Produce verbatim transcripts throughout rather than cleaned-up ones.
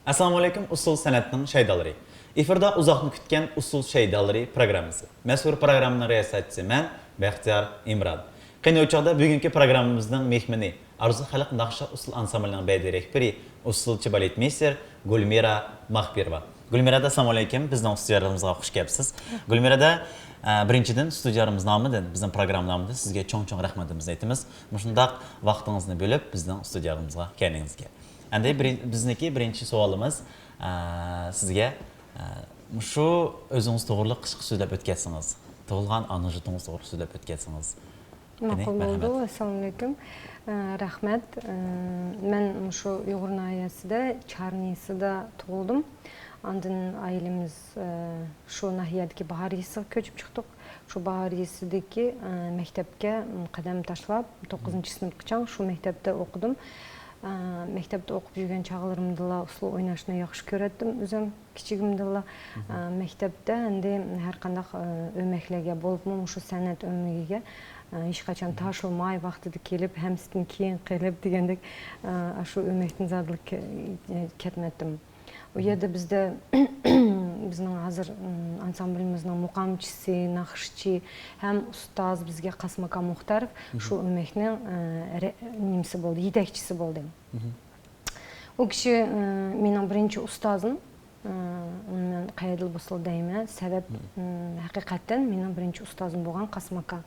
ئەسسالامۇئەلەيكۇم، ئۇسسۇل سەنئەتنىڭ شەيدالىرى. ئېفىردا ئۇزاقتىن كۈتكەن ئۇسسۇل شەيدالىرى پروگراممىسى. مەزكۇر پروگراممىنىڭ رىياسەتچىسى مەن، بەختىيار ئىمران. قېنى، ئۇ چاغدا بۈگۈنكى پروگراممىمىزنىڭ مېھمىنى، ئارزۇ خەلق ناخشا ئۇسسۇل ئانسامبىلىنىڭ بەدىئىي رەھبىرى، ئۇسسۇلچى بالېتمېيستېر گۈلمىرا ماخپىروۋا. گۈلمىرا، ئەسسالامۇئەلەيكۇم، بىزنىڭ ئۇستىدىيالىرىمىزغا خۇش كەپسىز. گۈلمىرا دە، ئە، بىرىنچىدىن، ئۇستىدىيالىرىمىز نامىدىن، بىزنىڭ پروگرامما نامىدىن سىزگە چوڭ-چوڭ رەھمىتىمىزنى ئېيتىمىز. مۇشۇنداق ۋاقتىڭىزنى بۆلۈپ، بىزنىڭ ئۇستىدىيالىرىمىزغا كەلگىنىڭىزگە. ئەمدى بىرىن-، بىزنىڭكى بىرىنچى سوئالىمىز، ئە، سىزگە، ئە، مۇشۇ ئۆزىڭىز توغرىلىق قىسقا سۆزلەپ ئۆتكەنسىڭىز، تۇغۇلغان ئانا يۇرتىڭىز توغرىلىق سۆزلەپ ئۆتكەنسىڭىز. قېنى، ماقۇل بولىدۇ. مەرھەمەت. ئەسسالامۇئەلەيكۇم. ئە، رەھمەت. ئە، مەن مۇشۇ ئۇيغۇر ناھىيەسىدە، چارنىسىدا تۇغۇلدۇم. ئاندىن ئائىلىمىز، ئە، شۇ ناھىيەدىكى باھار يېزىسىغا كۆچۈپ چىقتۇق. شۇ باھار يېزىسىدىكى، ئە، مەكتەپكە، م، قەدەم تاشلاپ، توققۇزىنچى سىنىپقىچە شۇ مەكتەپتە ئوقۇدۇم. ئە، مەكتەپتە ئوقۇپ يۈرگەن چاغلىرىمدىلا ئۇسسۇل ئويناشنى ياخشى كۆرەتتىم ئۆزۈم. كىچىكىمدىلا، ئە، مەكتەپتە ئەمدى ھەر قانداق، ئە، ئۆمەكلەرگە، بولۇپمۇ مۇشۇ سەنئەت ئۆمىكىگە، ئە، ھېچقاچان تاشلىماي، ۋاقتىدا كېلىپ، ھەممىسىدىن كېيىن قېلىپ دېگەندەك، ئە، شۇ ئۆمەكتىن زادىلا كە-، كەتمەتتىم. ئۇ يەردە بىزدە، بىزنىڭ ھازىر، ئانسامبىلىمىزنىڭ مۇقامچىسى، ناخشىچى ھەم ئۇستاز بىزگە قاسىم ئاكا مۇختەر شۇ ئۆمەكنىڭ، ئە، رە-، نېمىسى بولدى، يېتەكچىسى بولدى. ئۇ كىشى، ئە، مېنىڭ بىرىنچى ئۇستازىم. ئە، ئۇنى مەن قەيەردىلا بولسىلا دەيمەن. سەۋەب، ئە، ھەقىقەتەن مېنىڭ بىرىنچى ئۇستازىم بولغان قاسىم ئاكا.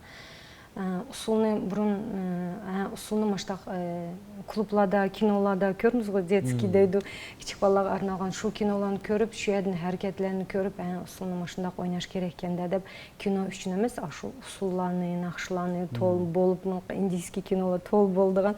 ئە، ئۇسسۇلنى بۇرۇن، ئە، ھە، ئۇسسۇلنى مۇشۇنداق، ئە، كۇلۇبلاردا، كىنولاردا كۆرىمىزغۇ، دېتسكىي دەيدۇ. كىچىك بالىلارغا ئارنالغان شۇ كىنولارنى كۆرۈپ، شۇ يەردىن ھەرىكەتلەرنى كۆرۈپ، ھە، ئۇسسۇلنى مۇشۇنداق ئويناش كېرەككەن-دە دەپ، كىنو ئۈچۈن ئەمەس، ئاشۇ ئۇسسۇللارنى، ناخشىلارنى تول بولۇپمۇ، ئىندىيسكىي كىنولار تول بولىدىغان،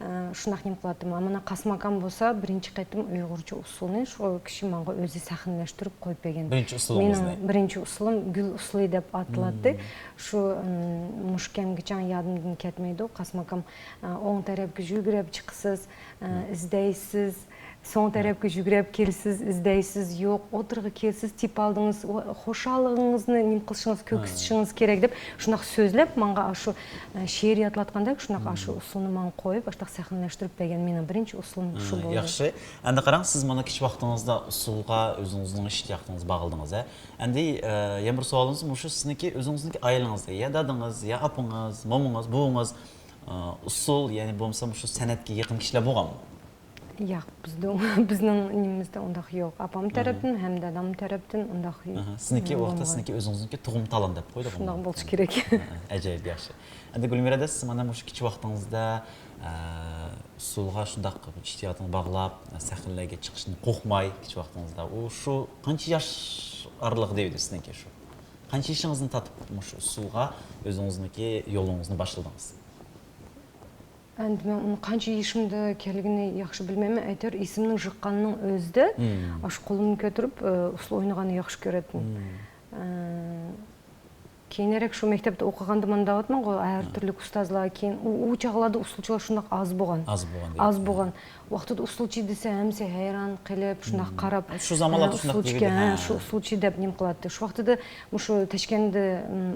ئە، شۇنداق نېمە قىلاتتىم. مانا قاسىم ئاكام بولسا بىرىنچى قېتىم ئۇيغۇرچە ئۇسسۇلنى شۇ كىشى ماڭا ئۆزى سەھنىلەشتۈرۈپ قويۇپ بەرگەن. بىرىنچى ئۇسسۇلىڭىزنى؟ مېنىڭ بىرىنچى ئۇسسۇلۇم گۈل ئۇسسۇلى دەپ ئاتىلاتتى. شۇ، ئىم، مۇشۇ كەمگىچە يادىمدىن كەتمەيدۇ. قاسىم ئاكام، ئە، ئوڭ تەرەپكە يۈگۈرۈپ چىقىسىز، ئە، ئىزدەيسىز، سول تەرەپكە يۈگۈرۈپ كېلىسىز، ئىزدەيسىز، يوق، ئوتتۇرىغا كېلىسىز، تېپىۋالدىڭىز، ۋە خۇشاللىقىڭىزنى نېمە قىلىشىڭىز، كۆرسىتىشىڭىز كېرەك دەپ، شۇنداق سۆزلەپ، ماڭا ئاشۇ، ئە، شېئىر يادلاتقاندەك، شۇنداق ئاشۇ ئۇسسۇلنى ماڭا قويۇپ، ئاشۇنداق سەھنىلەشتۈرۈپ بەرگەن مېنىڭ بىرىنچى ئۇسسۇلۇم شۇ بولدى. ياخشى. ئەمدى قاراڭ، سىز مانا كىچىك ۋاقتىڭىزدا ئۇسسۇلغا ئۆزىڭىزنىڭ ئىشتىياقىڭىزنى باغلىدىڭىز، ھە؟ ئەمدى، ئە، يەنە بىر سوئالىمىز مۇشۇ، سىزنىڭكى ئۆزىڭىزنىڭكى ئائىلىڭىزدە، يا دادىڭىز، يا ئاپىڭىز، مومىڭىز، بوۋىڭىز، ئە، ئۇسسۇل، يەنى بولمىسا مۇشۇ سەنئەتكە يېقىن كىشىلەر بولغانمۇ؟ ياق، بىزدە، بىزنىڭ نېمىمىزدە ئۇنداق يوق. ئاپام تەرەپتىن ھەم دادام تەرەپتىن ئۇنداق ئاھا، سىزنىڭكى ئۇ ۋاقىتتا بولمىغان. سىزنىڭكى ئۆزىڭىزنىڭكى تۇغما تالانت دەپ قويدۇق. شۇنداق بولسا كېرەك. ھە، ھە، ئەجايىپ ياخشى. ئەمدى گۈلمىرا دە، سىز مانا مۇشۇ كىچىك ۋاقتىڭىزدا، ئە، ئۇسسۇلغا شۇنداق ئىشتىياقىڭىزنى باغلاپ، سەھنىلەرگە چىقىشتىن قورقماي، كىچىك ۋاقتىڭىزدا، ئۇ شۇ قانچە ياش ئارىلىقىدا ئىدى سىزنىڭكى شۇ؟ قانچە يېشىڭىزدىن تارتىپ مۇشۇ ئۇسسۇلغا ئۆزىڭىزنىڭكى يولىڭىزنى باشلىدىڭىز؟ ئەمدى مەن ئۇنى قانچە يېشىمدا كەلگىنى ياخشى بىلمەيمەن. ئەيتەر، ئېسىمنىڭ يىغقاننىڭ ئۆزىدە ئاشۇ قولۇمنى كۆتۈرۈپ، ئە، ئۇسسۇل ئوينىغاننى ياخشى كۆرەتتىم. ئە، كېيىنرەك شۇ مەكتەپتە ئوقۇغاندا مانا دەۋاتىمەنغۇ، ھەر تۈرلۈك ئۇستازلار كېيىن، ئۇ، ئۇ چاغلاردا ئۇسسۇلچىلار شۇنداق ئاز بولغان. ئاز بولغان دەيدۇ. ئاز بولغان. ۋاقتىدا ئۇسسۇلچى دېسە، ھەممىسى ھەيران قېلىپ، شۇنداق قاراپ، شۇ زامانلاردا شۇنداق ئۇسسۇلچىكەن، ھە، شۇ ئۇسسۇلچى دەپ نېمە قىلاتتى. شۇ ۋاقتىدا مۇشۇ تاشكەندتە،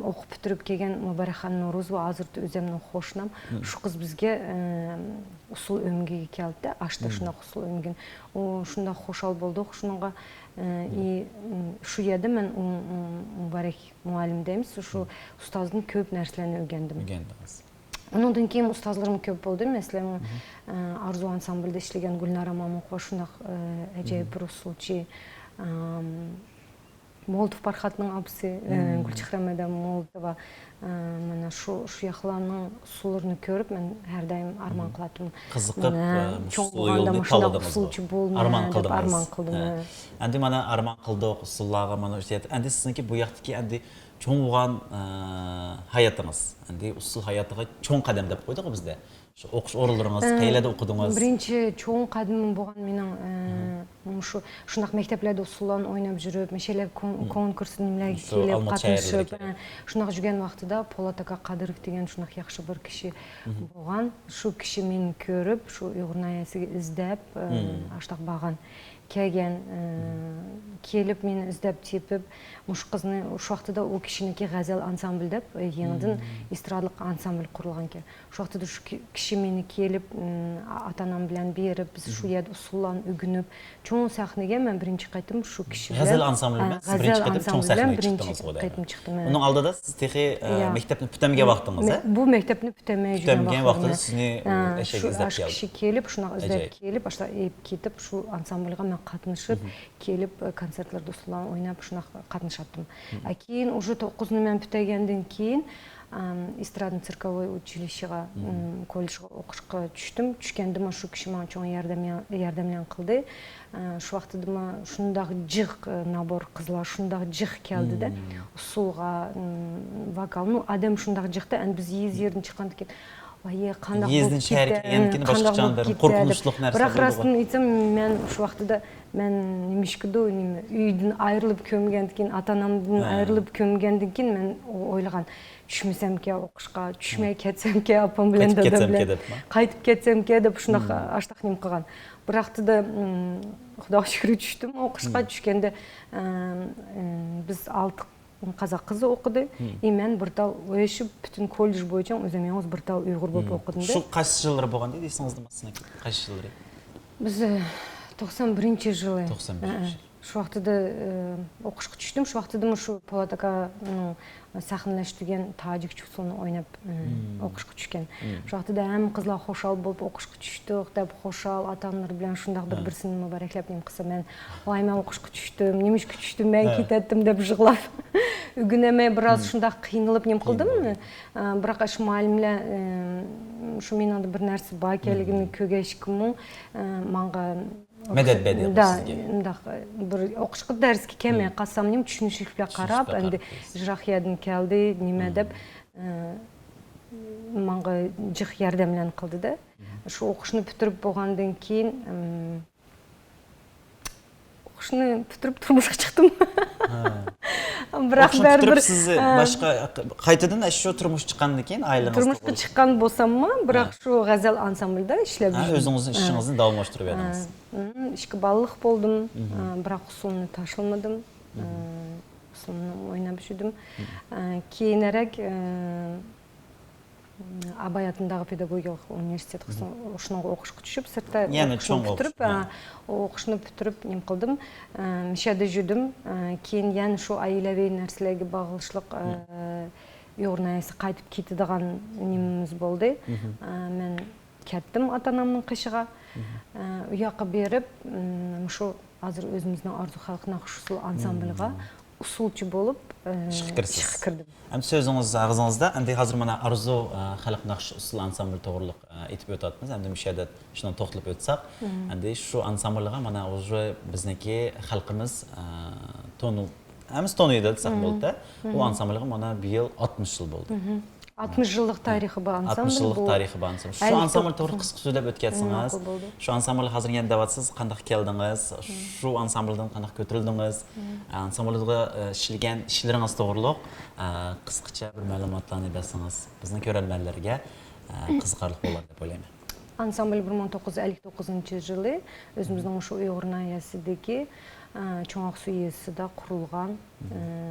ئوقۇپ پۈتتۈرۈپ كەلگەن مۇبارەكخان نورۇزوۋا، ھازىر ئۆزۈمنىڭ قوشنام، شۇ قىز بىزگە، ئۇسسۇل ئۆمىكىگە كەلدى، ئاچتى شۇنداق ئۇسسۇل ئۆمىكىنى. ئۇ شۇنداق خۇشال بولدۇق. شۇنىڭغا، ئى، شۇ يەردە مەن ئۇ، ئۇ مۇبارەك مۇئەللىم دەيمىز، شۇ ئۇستازدىن كۆپ نەرسىلەرنى ئۆگەندىم. ئۆگەندىڭىز. ئۇنىڭدىن كېيىن ئۇستازلىرىم كۆپ بولدى. مەسىلەن، ئارزۇ ئانسامبىلدا ئىشلىگەن گۈلنارە مامۇقوۋا شۇنداق، ئەجايىپ بىر ئۇسسۇلچى. مولتوف پەرھاتنىڭ ئاپىسى، گۈلچېھرە مەدەم مولتوفا. مانا شۇ، شۇ ياقلارنىڭ ئۇسسۇللىرىنى كۆرۈپ، مەن ھەر دائىم ئارمان قىلاتتىم. قىزىقىپ، مانا، چوڭ بولغاندا مۇشۇنداق ئۇسسۇلچى بولىمەن دەپ ئارمان قىلدىم. ئارمان قىلدىم. ھە. ئەمدى مانا ئارمان قىلدۇق، ئۇسسۇللارغا مانا ئۆتۈۋاتىدۇ. ئەمدى سىزنىڭكى بۇ ياقتىكى ئەمدى چوڭ بولغان، ئە، ھاياتىڭىز، ئەمدى ئۇسسۇل ھاياتىغا چوڭ قەدەم دەپ قويدۇقغۇ بىزدە. شۇ ئوقۇش ئورۇنلىرىڭىز، ئە، قەيەردە ئوقۇدىڭىز؟ بىرىنچى چوڭ قەدىمىم بولغان مېنىڭ، ئە، مۇشۇ، شۇنداق مەكتەپلەردە ئۇسسۇللارنى ئويناپ يۈرۈپ، مەشەلەر كون-، كونكۇرس نېمىلەرگە كېلىپ قاتنىشىپ، ئە، شۇنداق يۈرگەن ۋاقتىدا پولات ئاكا قادىروف دېگەن شۇنداق ياخشى بىر كىشى بولغان. شۇ كىشى مېنى كۆرۈپ، شۇ ئۇيغۇر ناھىيەسىگە ئىزدەپ، ئە، ئاشۇنداق بارغان. كەلگەن، ئە، كېلىپ مېنى ئىزدەپ تېپىپ، مۇشۇ قىزنى، شۇ ۋاقتىدا ئۇ كىشىنىڭكى غەزەل ئانسامبىلى دەپ، ئە، يېڭىدىن ئېسترادىلىق ئانسامبىل قۇرۇلغانىكەن. شۇ ۋاقتىدا شۇ كى-، كىشى مېنى كېلىپ، ئىم، ئاتا-ئانام بىلەن بېرىپ، بىز شۇ يەردە ئۇسسۇللارنى ئۆگىنىپ، چوڭ سەھنىگە مەن بىرىنچى قېتىم شۇ كىشى بىلەن، غەزەل ئانسامبىلى ھە، بىلەن سىز بىرىنچى غەزەل قېتىم چوڭ ئانسامبىلى بىلەن سەھنىگە بىرىنچى چىقتىڭىزغۇ دەيمەن. قېتىم چىقتىم، ھە. ئۇنىڭ ئالدىدا سىز تېخى، ئە، يا. مەكتەپنى پۈتەمگەن ۋاقتىڭىز، مە-، ھە؟ بۇ مەكتەپنى پۈتەلمەي يۈرگەن پۈتەلمىگەن ۋاقتىدا ۋاقتىمدا، سىزنى ئۇ ھە، ئەشەگە شۇ ئىزدەپ ئاشۇ كەلدى. كىشى كېلىپ، شۇنداق ئىزدەپ ئەجەب. كېلىپ، ئاشۇنداق ئېلىپ كېتىپ، شۇ ئانسامبىلغا مەن قاتنىشىپ، كېلىپ، ئە، كونسېرتلاردا ئۇسسۇللارنى ئويناپ، شۇنداق قاتنىشاتتىم. ئە، كېيىن، ئۇژې توققۇزنى مەن پۈتتۈرگەندىن كېيىن، ئەم، ئېسترادنو-سىركوۋوي ئۇچىلىشىغا، ئىم، كوللېجغا ئوقۇشقا چۈشتۈم. چۈشكەندىمۇ شۇ كىشى ماڭا چوڭ ياردەم، ياردەملەرنى قىلدى. ئە، شۇ ۋاقتىدىمۇ شۇنداق جىق، ئە، نابور قىزلار شۇنداق جىق كەلدىدە، ئۇسسۇلغا، ئىم، ۋوكال. نۇ، ئادەم شۇنداق جىقتا، ئەمدى بىز يېزا يېرىدىن چىققاندىن كېيىن، ۋاي، قانداق بولۇپ كېتەر، قانداق بولۇپ كېتەر دەپ. بىراق راستىنى ئېيتسام، مەن شۇ ۋاقتىدا، مەن نېمىشقىدۇ، نېمە، ئۆيدىن ئايرىلىپ كۆمگەندىن كېيىن، ئاتا-ئانامدىن ئايرىلىپ كۆمگەندىن كېيىن مەن ئو-، ئويلىغان، چۈشمىسەمكەن ئوقۇشقا، چۈشمەي كەتسەمكەن ئاپام بىلەن دادام بىلەن. قايتىپ كەتسەمكەن دەپ شۇنداق ئاشتاق نېمە قىلغان. بىراقتىدا، ئىم، خۇداغا شۈكرى چۈشتۈم ئوقۇشقا. چۈشكەندە، ئىم، ئىم، بىز ئالتە قازاق قىزى ئوقۇدى. ئى، مەن بىر تال ئويۇشۇپ، پۈتۈن كوللېج بويىچە ئۆزۈم يالغۇز بىر تال ئۇيغۇر بولۇپ ئوقۇدۇم. شۇ قايسى يىللىرى بولغان ئىدى، ئېسىڭىزدە؟ قايسى يىللىرى؟ بىز، ئە، توقسان بىرىنچى يىلى. توقسان بىرىنچى يىل. شۇ ۋاقتىدا، ئە، ئوقۇشقا چۈشتۈم. شۇ ۋاقتىدىمۇ شۇ پولات ئاكانىڭ سەھنىلەشتۈرگەن تاجىكچە ئۇسسۇلنى ئويناپ، ئە، ئوقۇشقا چۈشكەن. شۇ ۋاقتىدا ھەممە قىزلار خۇشال بولۇپ، ئوقۇشقا چۈشتۇق دەپ، خۇشال ئاتا-ئانىلىرى بىلەن شۇنداق بىر-، بىرسىنى مۇبارەكلەپ نېمە قىلسا، مەن، ۋاي، مەن ئوقۇشقا چۈشتۈم، نېمىشقا چۈشتۈم، مەن كېتەتتىم دەپ يىغلاپ، ئۆگىنەلمەي بىراز شۇنداق قىينىلىپ نېمە قىلدىم. ئە، بىراق ئاشۇ مۇئەللىملەر، ئە، شۇ مېنىڭدە بىر نەرسە بار ئىكەنلىكىمنى كۆرگەچكىمۇ، ئە، ماڭا مەدەت بەردى، مۇنداق بىر ئوقۇشقا دەرسكە كەلمەي قالسام نېمە چۈشىنىشلىك بىلەن قاراپ، ئەمدى يىراق يەردىن كەلدى، نېمە دەپ، ئە، ماڭا جىق ياردەملەرنى قىلدىدە. شۇ ئوقۇشنى پۈتتۈرۈپ بولغاندىن كېيىن، ئىم، ئوقۇشنى پۈتتۈرۈپ تۇرمۇشقا چىقتىم. بىراق ئوقۇشنى پۈتتۈرۈپ بەرىبىر، سىز، ئە، باشقا، قايتىدىن شۇ تۇرمۇشقا چىققاندىن كېيىن ئائىلىڭىز، تۇرمۇشقا چىققان بولساممۇ، بىراق شۇ غەزەل ئانسامبلىدا ئىشلەپ يۈردۈم. ئۆزىڭىزنىڭ ئىشىڭىزنى داۋاملاشتۇرۇپ، ئە، ئىككى بالىلىق بولدۇم. ئە، بىراق ئۇسسۇلنى تاشلىمىدىم. ئە، ئۇسسۇلنى ئويناپ يۈردۈم. ئە، كېيىنرەك، ئە، ئاباي ئاتىنداغ پېداگوگىكىلىق ئۇنىۋېرسىتېتقا، شۇنىڭغا ئوقۇشقا چۈشۈپ، سىرتتا يەنە ئوقۇشنى چوڭ پۈتتۈرۈپ، ئوقۇش. ئە، ئوقۇشنى پۈتتۈرۈپ نېمە قىلدىم. ئە، مۇشۇ يەردە يۈردۈم. ئە، كېيىن يەنە شۇ ئائىلەۋى نەرسىلەرگە باغلىشلىق، ئە، ئۇيغۇر ناھىيەسىگە قايتىپ كېتىدىغان نېمىمىز بولدى. ئە، مەن كەتتىم ئاتا-ئانامنىڭ قېشىغا. ئە، ئۇ ياققا بېرىپ، مم، شۇ ھازىر ئۆزىمىزنىڭ ئارزۇ خەلق ناخشا ئۇسسۇل ئانسامبلىغا ئۇسسۇلچى بولۇپ، ئە، ئىشقا كىرىسىز. ئىشقا كىردىم. ئەمدى سۆزىڭىز، ئاغزىڭىزدا، ئەمدى ھازىر مانا ئارزۇ، ئە، خەلق ناخشا ئۇسسۇل ئانسامبلى توغرىلىق، ئە، ئېيتىپ ئۆتۈۋاتىمىز. ئەمدى مۇشۇ يەردە شۇنىڭغا توختىلىپ ئۆتسەق، ئەمدى شۇ ئانسامبلغا مانا ئۇژې بىزنىڭكى خەلقىمىز، ئە، تونۇ-، ھەممىسى تونۇيدۇ دېسەك بولىدۇ. ئۇ ئانسامبلغا مانا بۇ يىل ئاتمىش يىل بولدى. ئاتمىش يىللىق تارىخى بار ئانسامبل. ئاتمىش يىللىق تارىخى بار ئانسامبل. شۇ ئانسامبل توغرىلىق قىسقىچە سۆزلەپ ئۆتكەنسىڭىز، ماقۇل بولدى. شۇ ئانسامبلغا ھازىر يەنە دەۋاتىسىز، قانداق كەلدىڭىز؟ شۇ ئانسامبلدىن قانداق كۆتۈرۈلدىڭىز؟ ئانسامبلدا، ئە، ئىشلىگەن ئىشلىرىڭىز توغرۇلۇق، ئە، قىسقىچە بىر مەلۇماتلارنى بەرسىڭىز، بىزنىڭ كۆرەرمەنلەرگە، ئە، قىزىقارلىق بولار دەپ ئويلايمەن. ئانسامبل بىر مىڭ توققۇز يۈز ئەللىك توققۇزىنچى يىلى ئۆزىمىزنىڭ مۇشۇ ئۇيغۇر ناھىيەسىدىكى، ئە، چوڭ ئاقسۇ يېزىسىدا قۇرۇلغان، ئە،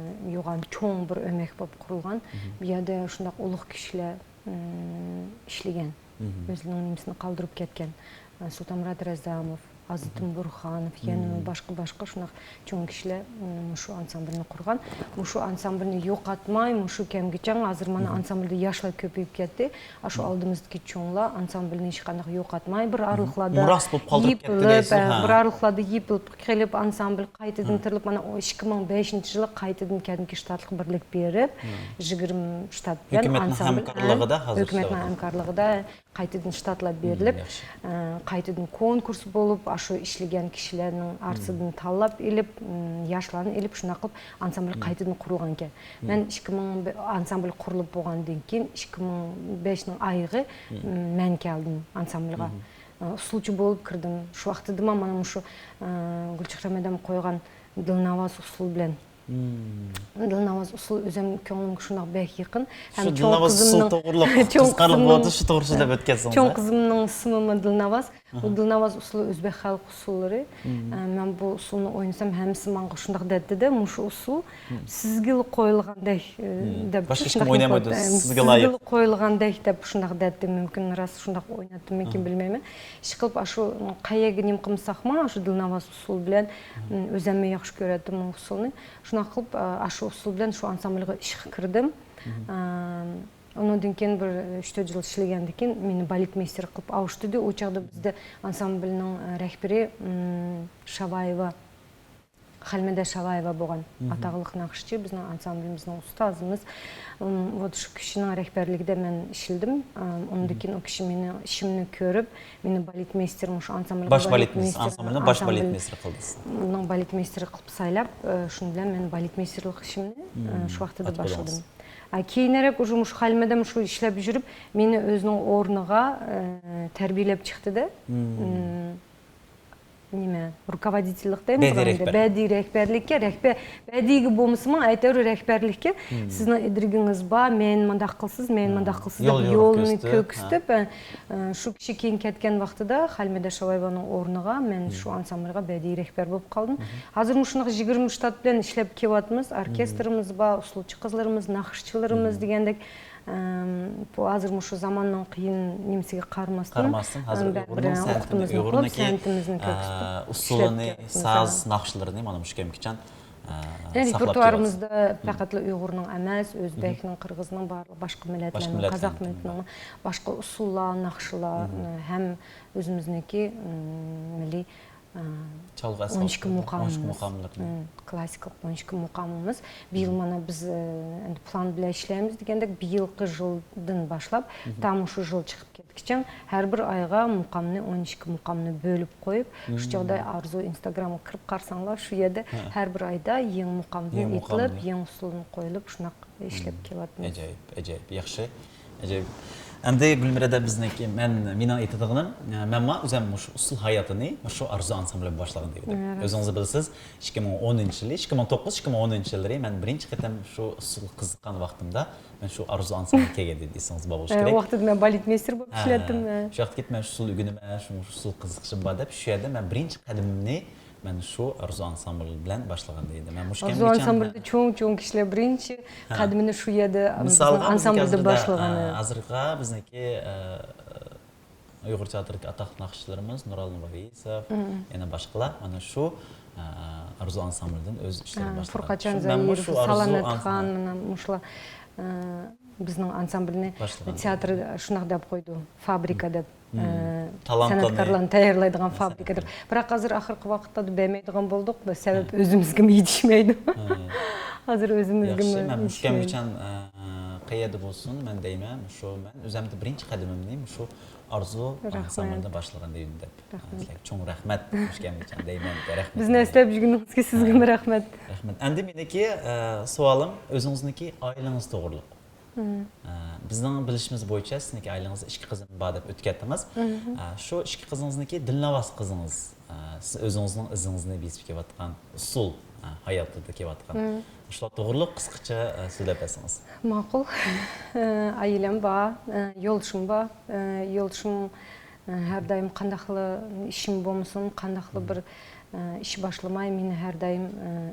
يوغان چوڭ بىر ئۆمەك بولۇپ قۇرۇلغان. بۇ يەردە شۇنداق ئۇلۇغ كىشىلەر، ئە، ئىشلىگەن. ئۆزىنىڭ نېمىسىنى قالدۇرۇپ كەتكەن. ئە، سۇلتانمۇرات رەززاموف، ئازىتىم بۇرخانوف، يەنە باشقا، باشقا شۇنداق چوڭ كىشىلەر، ئىم، مۇشۇ ئانسامبىلنى قۇرغان. مۇشۇ ئانسامبىلنى يوقاتماي، مۇشۇ كەمگىچاڭ ھازىر مانا ئانسامبىلدا ياشلار كۆپىيىپ كەتتى. ئاشۇ ئالدىمىزدىكى چوڭلار ئانسامبىلنى ھېچقانداق يوقاتماي، بىر ئارىلىقلاردا مىراس بولۇپ قالدۇرۇپ كەتتى يېپىلىپ، دەيسىز، ھە، بىر ئارىلىقلاردا يېپىلىپ قېلىپ، ئانسامبىل قايتىدىن تىرىلىپ، مانا، ئۇ ئىككى مىڭ بەشىنچى يىلى قايتىدىن كەدىمكى شتاتلىق بىرلىك بېرىپ، يىگىرمە شتات بىلەن ھۆكۈمەتنىڭ ئانسامبىل، ھەمكارلىقىدا ھە، ھازىر ھۆكۈمەتنىڭ ئىشلەۋاتىدۇ. ھەمكارلىقىدا قايتىدىن شتاتلار بېرىلىپ، ئە، قايتىدىن كونكۇرس بولۇپ، ئاشۇ ئىشلىگەن كىشىلەرنىڭ ئارىسىدىن تاللاپ ئېلىپ، ئىم، ياشلارنى ئېلىپ، شۇنداق قىلىپ ئانسامبىل قايتىدىن قۇرۇلغانىكەن. مەن ئىككى مىڭ، ئانسامبىل قۇرۇلۇپ بولغاندىن كېيىن، ئىككى مىڭ بەشنىڭ ئايىغى، ئىم، مەن كەلدىم ئانسامبىلغا. ئە، ئۇسسۇلچى بولۇپ كىردىم. شۇ ۋاقتىدىمۇ مانا مۇشۇ، ئە، گۈلچېھرە مەدەم قويغان دىلناۋاز ئۇسسۇل بىلەن دىلناۋاز ئۇسسۇل ئۆزۈم كۆڭلۈمگە شۇنداق بەك يېقىن. ھەم شۇ چوڭ دىلناۋاز ئۇسسۇل قىزىمنىڭ، توغرىلىق قىزىقارلىق بولۇۋاتىدۇ، شۇ توغرا سۆزلەپ ئۆتكەنسىڭىز. چوڭ قىزىمنىڭ ئىسمىمۇ دىلناۋاز. بۇ دىلناۋاز ئۇسسۇلى ئۆزبەك خەلق ئۇسسۇللىرى. ئە، مەن بۇ ئۇسسۇلنى ئوينىسام ھەممىسى ماڭا شۇنداق دەيتتى-دە، مۇشۇ ئۇسسۇل سىزگىلا قويۇلغاندەك، ئە، دەپ باشقا ھېچكىم ئوينىيالمايدۇ، سىزگىلا لايىق. سىزگىلا قويۇلغاندەك دەپ شۇنداق دەيتتى. مۇمكىن راست شۇنداق ئويناپتىمىكىن، بىلمەيمەن. ئىشقىلىپ ئاشۇ قەيەرگە نېمە قىلمىساقمۇ، ئاشۇ دىلناۋاز ئۇسسۇلى بىلەن ئۆزۈممۇ ياخشى كۆرەتتىم ئۇ ئۇسسۇلنى. شۇنداق قىلىپ ئاشۇ ئۇسسۇل بىلەن شۇ ئانسامبىلغا ئىشقا كىردىم. ئە، ئۇنىڭدىن كېيىن بىر ئۈچ تۆت يىل ئىشلىگەندىن كېيىن مېنى بالېتمېيستېر قىلىپ ئاۋۇشتۇردى. ئۇ چاغدا بىزدە ئانسامبىلنىڭ رەھبىرى، ئىم، شاۋايېۋا، خەلمىدە شاۋايېۋا بولغان. ئاتاقلىق ناخشىچى، بىزنىڭ ئانسامبىلىمىزنىڭ ئۇستازىمىز. ئىم، ۋوت شۇ كىشىنىڭ رەھبەرلىكىدە مەن ئىشلىدىم. ئىم، ئۇنىڭدىن كېيىن ئۇ كىشى مېنىڭ ئىشىمنى كۆرۈپ، مېنى بالېتمېيستېر، مۇشۇ ئانسامبىلغا باش بالېتمېيستېر، ئانسامبىلنىڭ باش بالېتمېيستېرى قىلدى سىزنى. ئۇنىڭ بالېتمېيستېرى قىلىپ سايلاپ، ئە، شۇنىڭ بىلەن مەن بالېتمېيستېرلىق ئىشىمنى، ئە، شۇ ۋاقتىدا باشلىدىم. ئە، كېيىنرەك ئۇژې مۇشۇ خەلمىدە مۇشۇ ئىشلەپ يۈرۈپ، مېنى ئۆزىنىڭ ئورنىغا، ئە، تەربىيەلەپ چىقتىدە. ئىم، نېمە، руководительلىق دەيمىز، بەدىي رەھبەرلىككە، رەھبەر، بەدىئىيگە بولمىسىمۇ، ئەيتەۋر رەھبەرلىككە سىزنىڭ ئىدرىكىڭىز بار، مەن مۇنداق قىلسىز، مەن مۇنداق قىلسىز دەپ يولنى كۆرسىتىپ، ئە، ئە، شۇ كىشى كېيىن كەتكەن ۋاقتىدا خەلمىدە شاۋايېۋانىڭ ئورنىغا مەن شۇ ئانسامبىلغا بەدىئىي رەھبەر بولۇپ قالدىم. ھازىر مۇشۇنداق يىگىرمە شتات بىلەن ئىشلەپ كېلىۋاتىمىز. ئوركېستىرىمىز بار، ئۇسسۇلچى قىزلىرىمىز، ناخشىچىلىرىمىز دېگەندەك. ئەم، بۇ ھازىر مۇشۇ زاماننىڭ قىيىن نېمىسىگە قارىماستىن، قارىماستىن، ھازىر ئۇيغۇرنىڭ سەنئىتىنى، ئۇيغۇرنىڭكى، سەنئىتىمىزنى كۆرسىتىپ، ئۇسسۇلىنى، ساز ناخشىلىرىنى مانا مۇشۇ كەمگىچان، ئە، يەنى ساقلاپ رېپېرتۇارىمىزدا پەقەتلا ئۇيغۇرنىڭ ئەمەس، ئۆزبەكنىڭ، قىرغىزنىڭ، بارلىق باشقا مىللەتلەرنىڭ، قازاق مىللىتىنىڭ باشقا ئۇسسۇللار، ناخشىلار، ئە، ھەم ئۆزىمىزنىڭكى، ئىم، مىللىي، ئە، چالغۇ ئەسۋاب، ئون ئىككى مۇقامىمىز، ئون ئىككى مۇقاملىرىنى. ئىم، كلاسسىكىلىق ئون ئىككى مۇقامىمىز. بىيىل مانا بىز، ئە، ئەمدى پىلان بىلەن ئىشلەيمىز دېگەندەك، بىيىلقى يىلدىن باشلاپ تا مۇشۇ يىل چىقىپ كەتكۈچە ھەر بىر ئايغا مۇقامنى، ئون ئىككى مۇقامنى بۆلۈپ قويۇپ، شۇ چاغدا ئارزۇ ئىنستاگرامغا كىرىپ قارىساڭلار، شۇ يەردە ھە. ھەر بىر ئايدا يېڭى مۇقامدىن يېڭى ئېيتىلىپ، مۇقامنى. يېڭى ئۇسسۇلدىن قويۇلۇپ، شۇنداق ئىشلەپ كېلىۋاتىمىز. ئەجايىپ، ئەجايىپ، ياخشى. ئەجايىپ. ئەمدى گۈلمىرەدە بىزنىڭكى، مەن، مېنىڭ ئېيتىدىغىنىم، مەنمۇ ئۆزۈم مۇشۇ ئۇسسۇل ھاياتىنى مۇشۇ ئارزۇ ئانسامبىلى بىلەن باشلىغان دېگۈدەك. ئۆزىڭىز بىلىسىز، ئىككى مىڭ ئونىنچى يىلى، ئىككى مىڭ توققۇز، ئىككى مىڭ ئونىنچى يىللىرى مەن بىرىنچى قېتىم شۇ ئۇسسۇلغا قىزىققان ۋاقتىمدا، مەن شۇ ئارزۇ ئانسامبىلى كەلگەن ئىدى، ئېسىڭىزدە بولۇشى كېرەك. ئە، ۋاقتىدا مەن بالېتمېيستېر بولۇپ ئىشلەتتىم. شۇ ۋاقىتتا كېلىپ مەن شۇ ئۇسسۇل ئۆگىنىمەن، شۇ ئۇسسۇل قىزىقىشىم بار دەپ، شۇ يەردە مەن بىرىنچى قەدىمىمنى مەن شۇ ئارزۇ ئانسامبىلى بىلەن باشلىغان ئىدى. مەن مۇشۇ ئارزۇ ئانسامبىلىدا چوڭ-چوڭ كىشىلەر بىرىنچى قەدىمىنى شۇ يەردە بىزنىڭ ئانسامبىلدا باشلىغان. ھازىرغا بىزنىڭكى، ئە، ئۇيغۇر تىياتىرىدىكى ئاتاقلىق ناخشىچىلىرىمىز نۇرالىن ۋايىسوف، يەنە باشقىلار مانا شۇ، ئە، ئارزۇ ئانسامبىلىدىن ئۆز ئىشلىرىنى باشلىغان. فۇرقەتجان زاھىروف، سالامەتخان، مانا مۇشۇلار، ئە، بىزنىڭ ئانسامبىلنى تىياتىر شۇنداق دەپ قويدى، فابرىكا دەپ، ئە، سەنئەتكارلارنى تەييارلايدىغان فابرىكا دەپ. بىراق ھازىر ئاخىرقى ۋاقىتلاردا بەرمەيدىغان بولدۇق، سەۋەب ئۆزىمىزگىمۇ يېتىشمەيدۇ. ھازىر ئۆزىمىزگىمۇ يېتىشمەيدۇ. ياخشى، مەن مۇشۇ كەمگىچان، ئە، قەيەردە بولسۇن، مەن دەيمەن، مۇشۇ مەن ئۆزۈمدە بىرىنچى قەدىمىمنى مۇشۇ ئارزۇ ئانسامبىلىدا باشلىغان دېگۈدەك. سىلەرگە چوڭ رەھمەت، مۇشۇ كەمگىچان دەيمەن، رەھمەت. بىزنى ئەسلەپ يۈرگىنىڭىزگە سىزگىمۇ رەھمەت. رەھمەت. ئەمدى مېنىڭكى، ئە، سوئالىم ئۆزىڭىزنىڭكى ئائىلىڭىز توغرۇلۇق. ئە، بىزنىڭ بىلىشىمىز بويىچە سىزنىڭكى ئائىلىڭىزدە ئىككى قىزىم بار دەپ ئۆتۈپ كەتتىڭىز. ئە، شۇ ئىككى قىزىڭىزنىڭكى دىلناۋاز قىزىڭىز، ئە، سىز ئۆزىڭىزنىڭ ئىزىڭىزنى بېسىپ كېلىۋاتقان ئۇسسۇل، ئە، ھاياتىدا كېلىۋاتقان شۇلار توغرۇلۇق قىسقىچە، ئە، سۆزلەپ بەرسىڭىز. ماقۇل. ئە، ئائىلەم بار، ئە، يولدىشىم بار. ئە، يولدىشىم، ئە، ھەر دائىم قانداقلا ئىشىم بولمىسۇن، قانداقلا بىر ئىش باشلىماي، مېنى ھەر دائىم،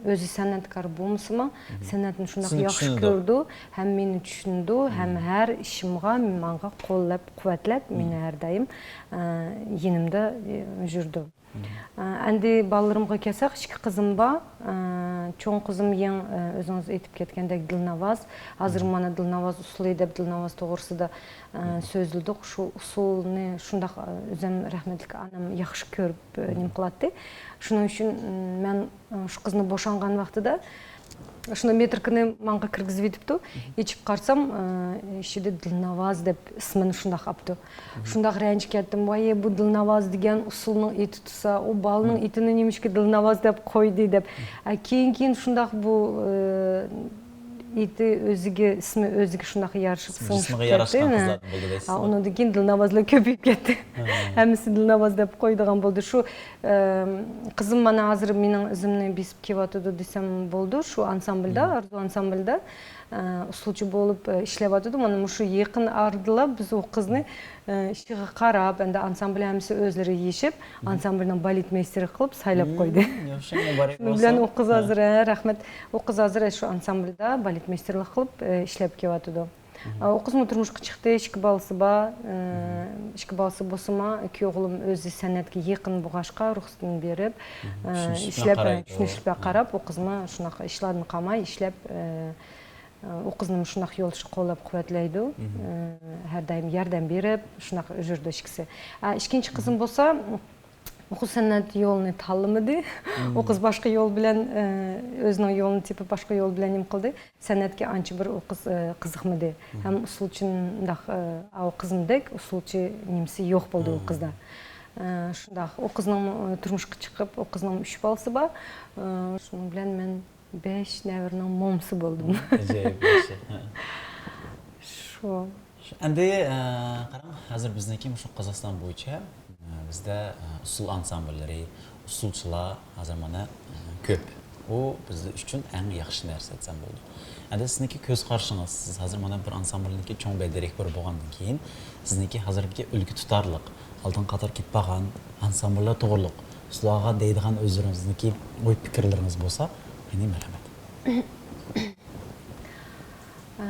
ئۆزى سەنئەتكار بولمىسىمۇ، سەنئەتنى شۇنداق ياخشى كۆرىدۇ، ھەم مېنى چۈشىنىدۇ، ھەم ھەر ئىشىمغا ماڭا قوللاپ-قۇۋۋەتلەپ، مېنى ھەر دائىم، يېنىمدا يۈرىدۇ. ئەمدى بالىلىرىمغا كەلسەك، ئىككى قىزىم بار. چوڭ قىزىم يېڭى، ئۆزىڭىز ئېيتىپ كەتكەندەك، دىلناۋاز. ھازىر مانا دىلناۋاز ئۇسسۇلى دەپ دىلناۋاز توغرىسىدا سۆزلىدۇق. شۇ ئۇسسۇلنى شۇنداق، ئۆزۈم رەھمەتلىك ئانام ياخشى كۆرۈپ، نېمە قىلاتتى. شۇنىڭ ئۈچۈن، مەن، شۇ قىزنى بوشانغان ۋاقتىدا، شۇنى مېتىركىنى ماڭا كىرگۈزۈۋېتىپتۇ. ئېچىپ قارىسام، ئىچىدە دىلناۋاز دەپ ئىسمىنى شۇنداق ئاپتۇ. شۇنداق رەنجىپ كەتتىم. ۋاي، بۇ دىلناۋاز دېگەن ئۇسسۇلنىڭ ئېتى تۇتسا، ئۇ بالىنىڭ ئېتىنى نېمىشقا دىلناۋاز دەپ قويدى دەپ. كېيىن، كېيىن شۇنداق بۇ، ئە، ئېتى ئۆزىگە، ئىسمى ئۆزىگە شۇنداق يارىشىپ، سىڭىشىپ كەتتى. ئۇنىڭدىن كېيىن دىلناۋازلار كۆپىيىپ كەتتى. ھەممىسى دىلناۋاز دەپ قويىدىغان بولدى. شۇ، ئە، قىزىم مانا ھازىر مېنىڭ ئىزىمنى بېسىپ كېلىۋاتىدۇ دېسەم بولىدۇ، شۇ ئانسامبىلدا، ئارزۇ ئانسامبىلدا، ئە، ئۇسسۇلچى بولۇپ، ئە، ئىشلەۋاتىدۇ. مانا مۇشۇ يېقىن ئارىدىلا بىز ئۇ قىزنى، ئە، ئىشىغا قاراپ، ئەمدى ئانسامبىل ھەممىسى ئۆزلىرى يېشىپ، ئانسامبىلنىڭ بالېتمېيستېرى قىلىپ سايلاپ قويدى. شۇنىڭ بىلەن ئۇ قىز ھازىر، ھە، رەھمەت. ئۇ قىز ھازىر شۇ ئانسامبىلدا بالېتمېيستېرلىق قىلىپ، ئە، ئىشلەپ كېلىۋاتىدۇ. ئۇ قىزمۇ تۇرمۇشقا چىقتى، ئىككى بالىسى بار. ئىككى بالىسى بولسىمۇ، كۈيئوغلۇم ئۆزى سەنئەتكە يېقىن بولغاچقا، رۇخسىتىنى بېرىپ، ئىشلەپ، چۈشىنىشلىك بىلەن قاراپ، ئۇ قىزمۇ شۇنداق ئىشلاردىن قالماي ئىشلەپ، ئۇ قىزنىمۇ شۇنداق يولدىشى قوللاپ قۇۋۋەتلەيدۇ. ھەر دائىم ياردەم بېرىپ، شۇنداق يۈرىدۇ ئىككىسى. ئىككىنچى قىزىم بولسا، ئۇ قىز سەنئەت يولىنى تاللىمىدى. ئۇ قىز باشقا يول بىلەن، ئۆزىنىڭ يولىنى تېپىپ، باشقا يول بىلەن نېمە قىلدى. سەنئەتكە ئانچە بىر ئۇ قىز، ئە، قىزىقمىدى. ھەم ئۇسسۇلچى مۇنداق، ئە، ئاۋۇ قىزىمدەك ئۇسسۇلچى نېمىسى يوق بولدى ئۇ قىزدا. ئە، شۇنداق. ئۇ قىزنىڭ، ئە، تۇرمۇشقا چىقىپ، ئۇ قىزنىڭ ئۈچ بالىسى بار. ئە، شۇنىڭ بىلەن مەن بەش نەۋرىنىڭ مومىسى بولدۇم. ئاجايىپ ياخشى. شۇ. ئەمدى، ئە، قاراڭ، ھازىر بىزنىڭكى مۇشۇ قازاقىستان بويىچە، ئە، بىزدە، ئە، ئۇسسۇل ئانسامبىللىرى، ئۇسسۇلچىلار ھازىر مانا، ئە، كۆپ. ئۇ بىز ئۈچۈن ئەڭ ياخشى نەرسە دېسەم بولىدۇ. ئەمدى سىزنىڭكى كۆز قارىشىڭىز، سىز ھازىر مانا بىر ئانسامبىلنىڭكى چوڭ بەدىرېكتورى بولغاندىن كېيىن، سىزنىڭكى ھازىرقى ئۈلگە تۇتارلىق، ئالدىنقى قاتارغا كېتىپ بارغان ئانسامبىللار توغرىلىق، شۇلارغا دەيدىغان ئۆزلىرىڭىزنىڭكى ئوي پىكىرلىرىڭىز بولسا، يەنى مەرھەمەت. ئە،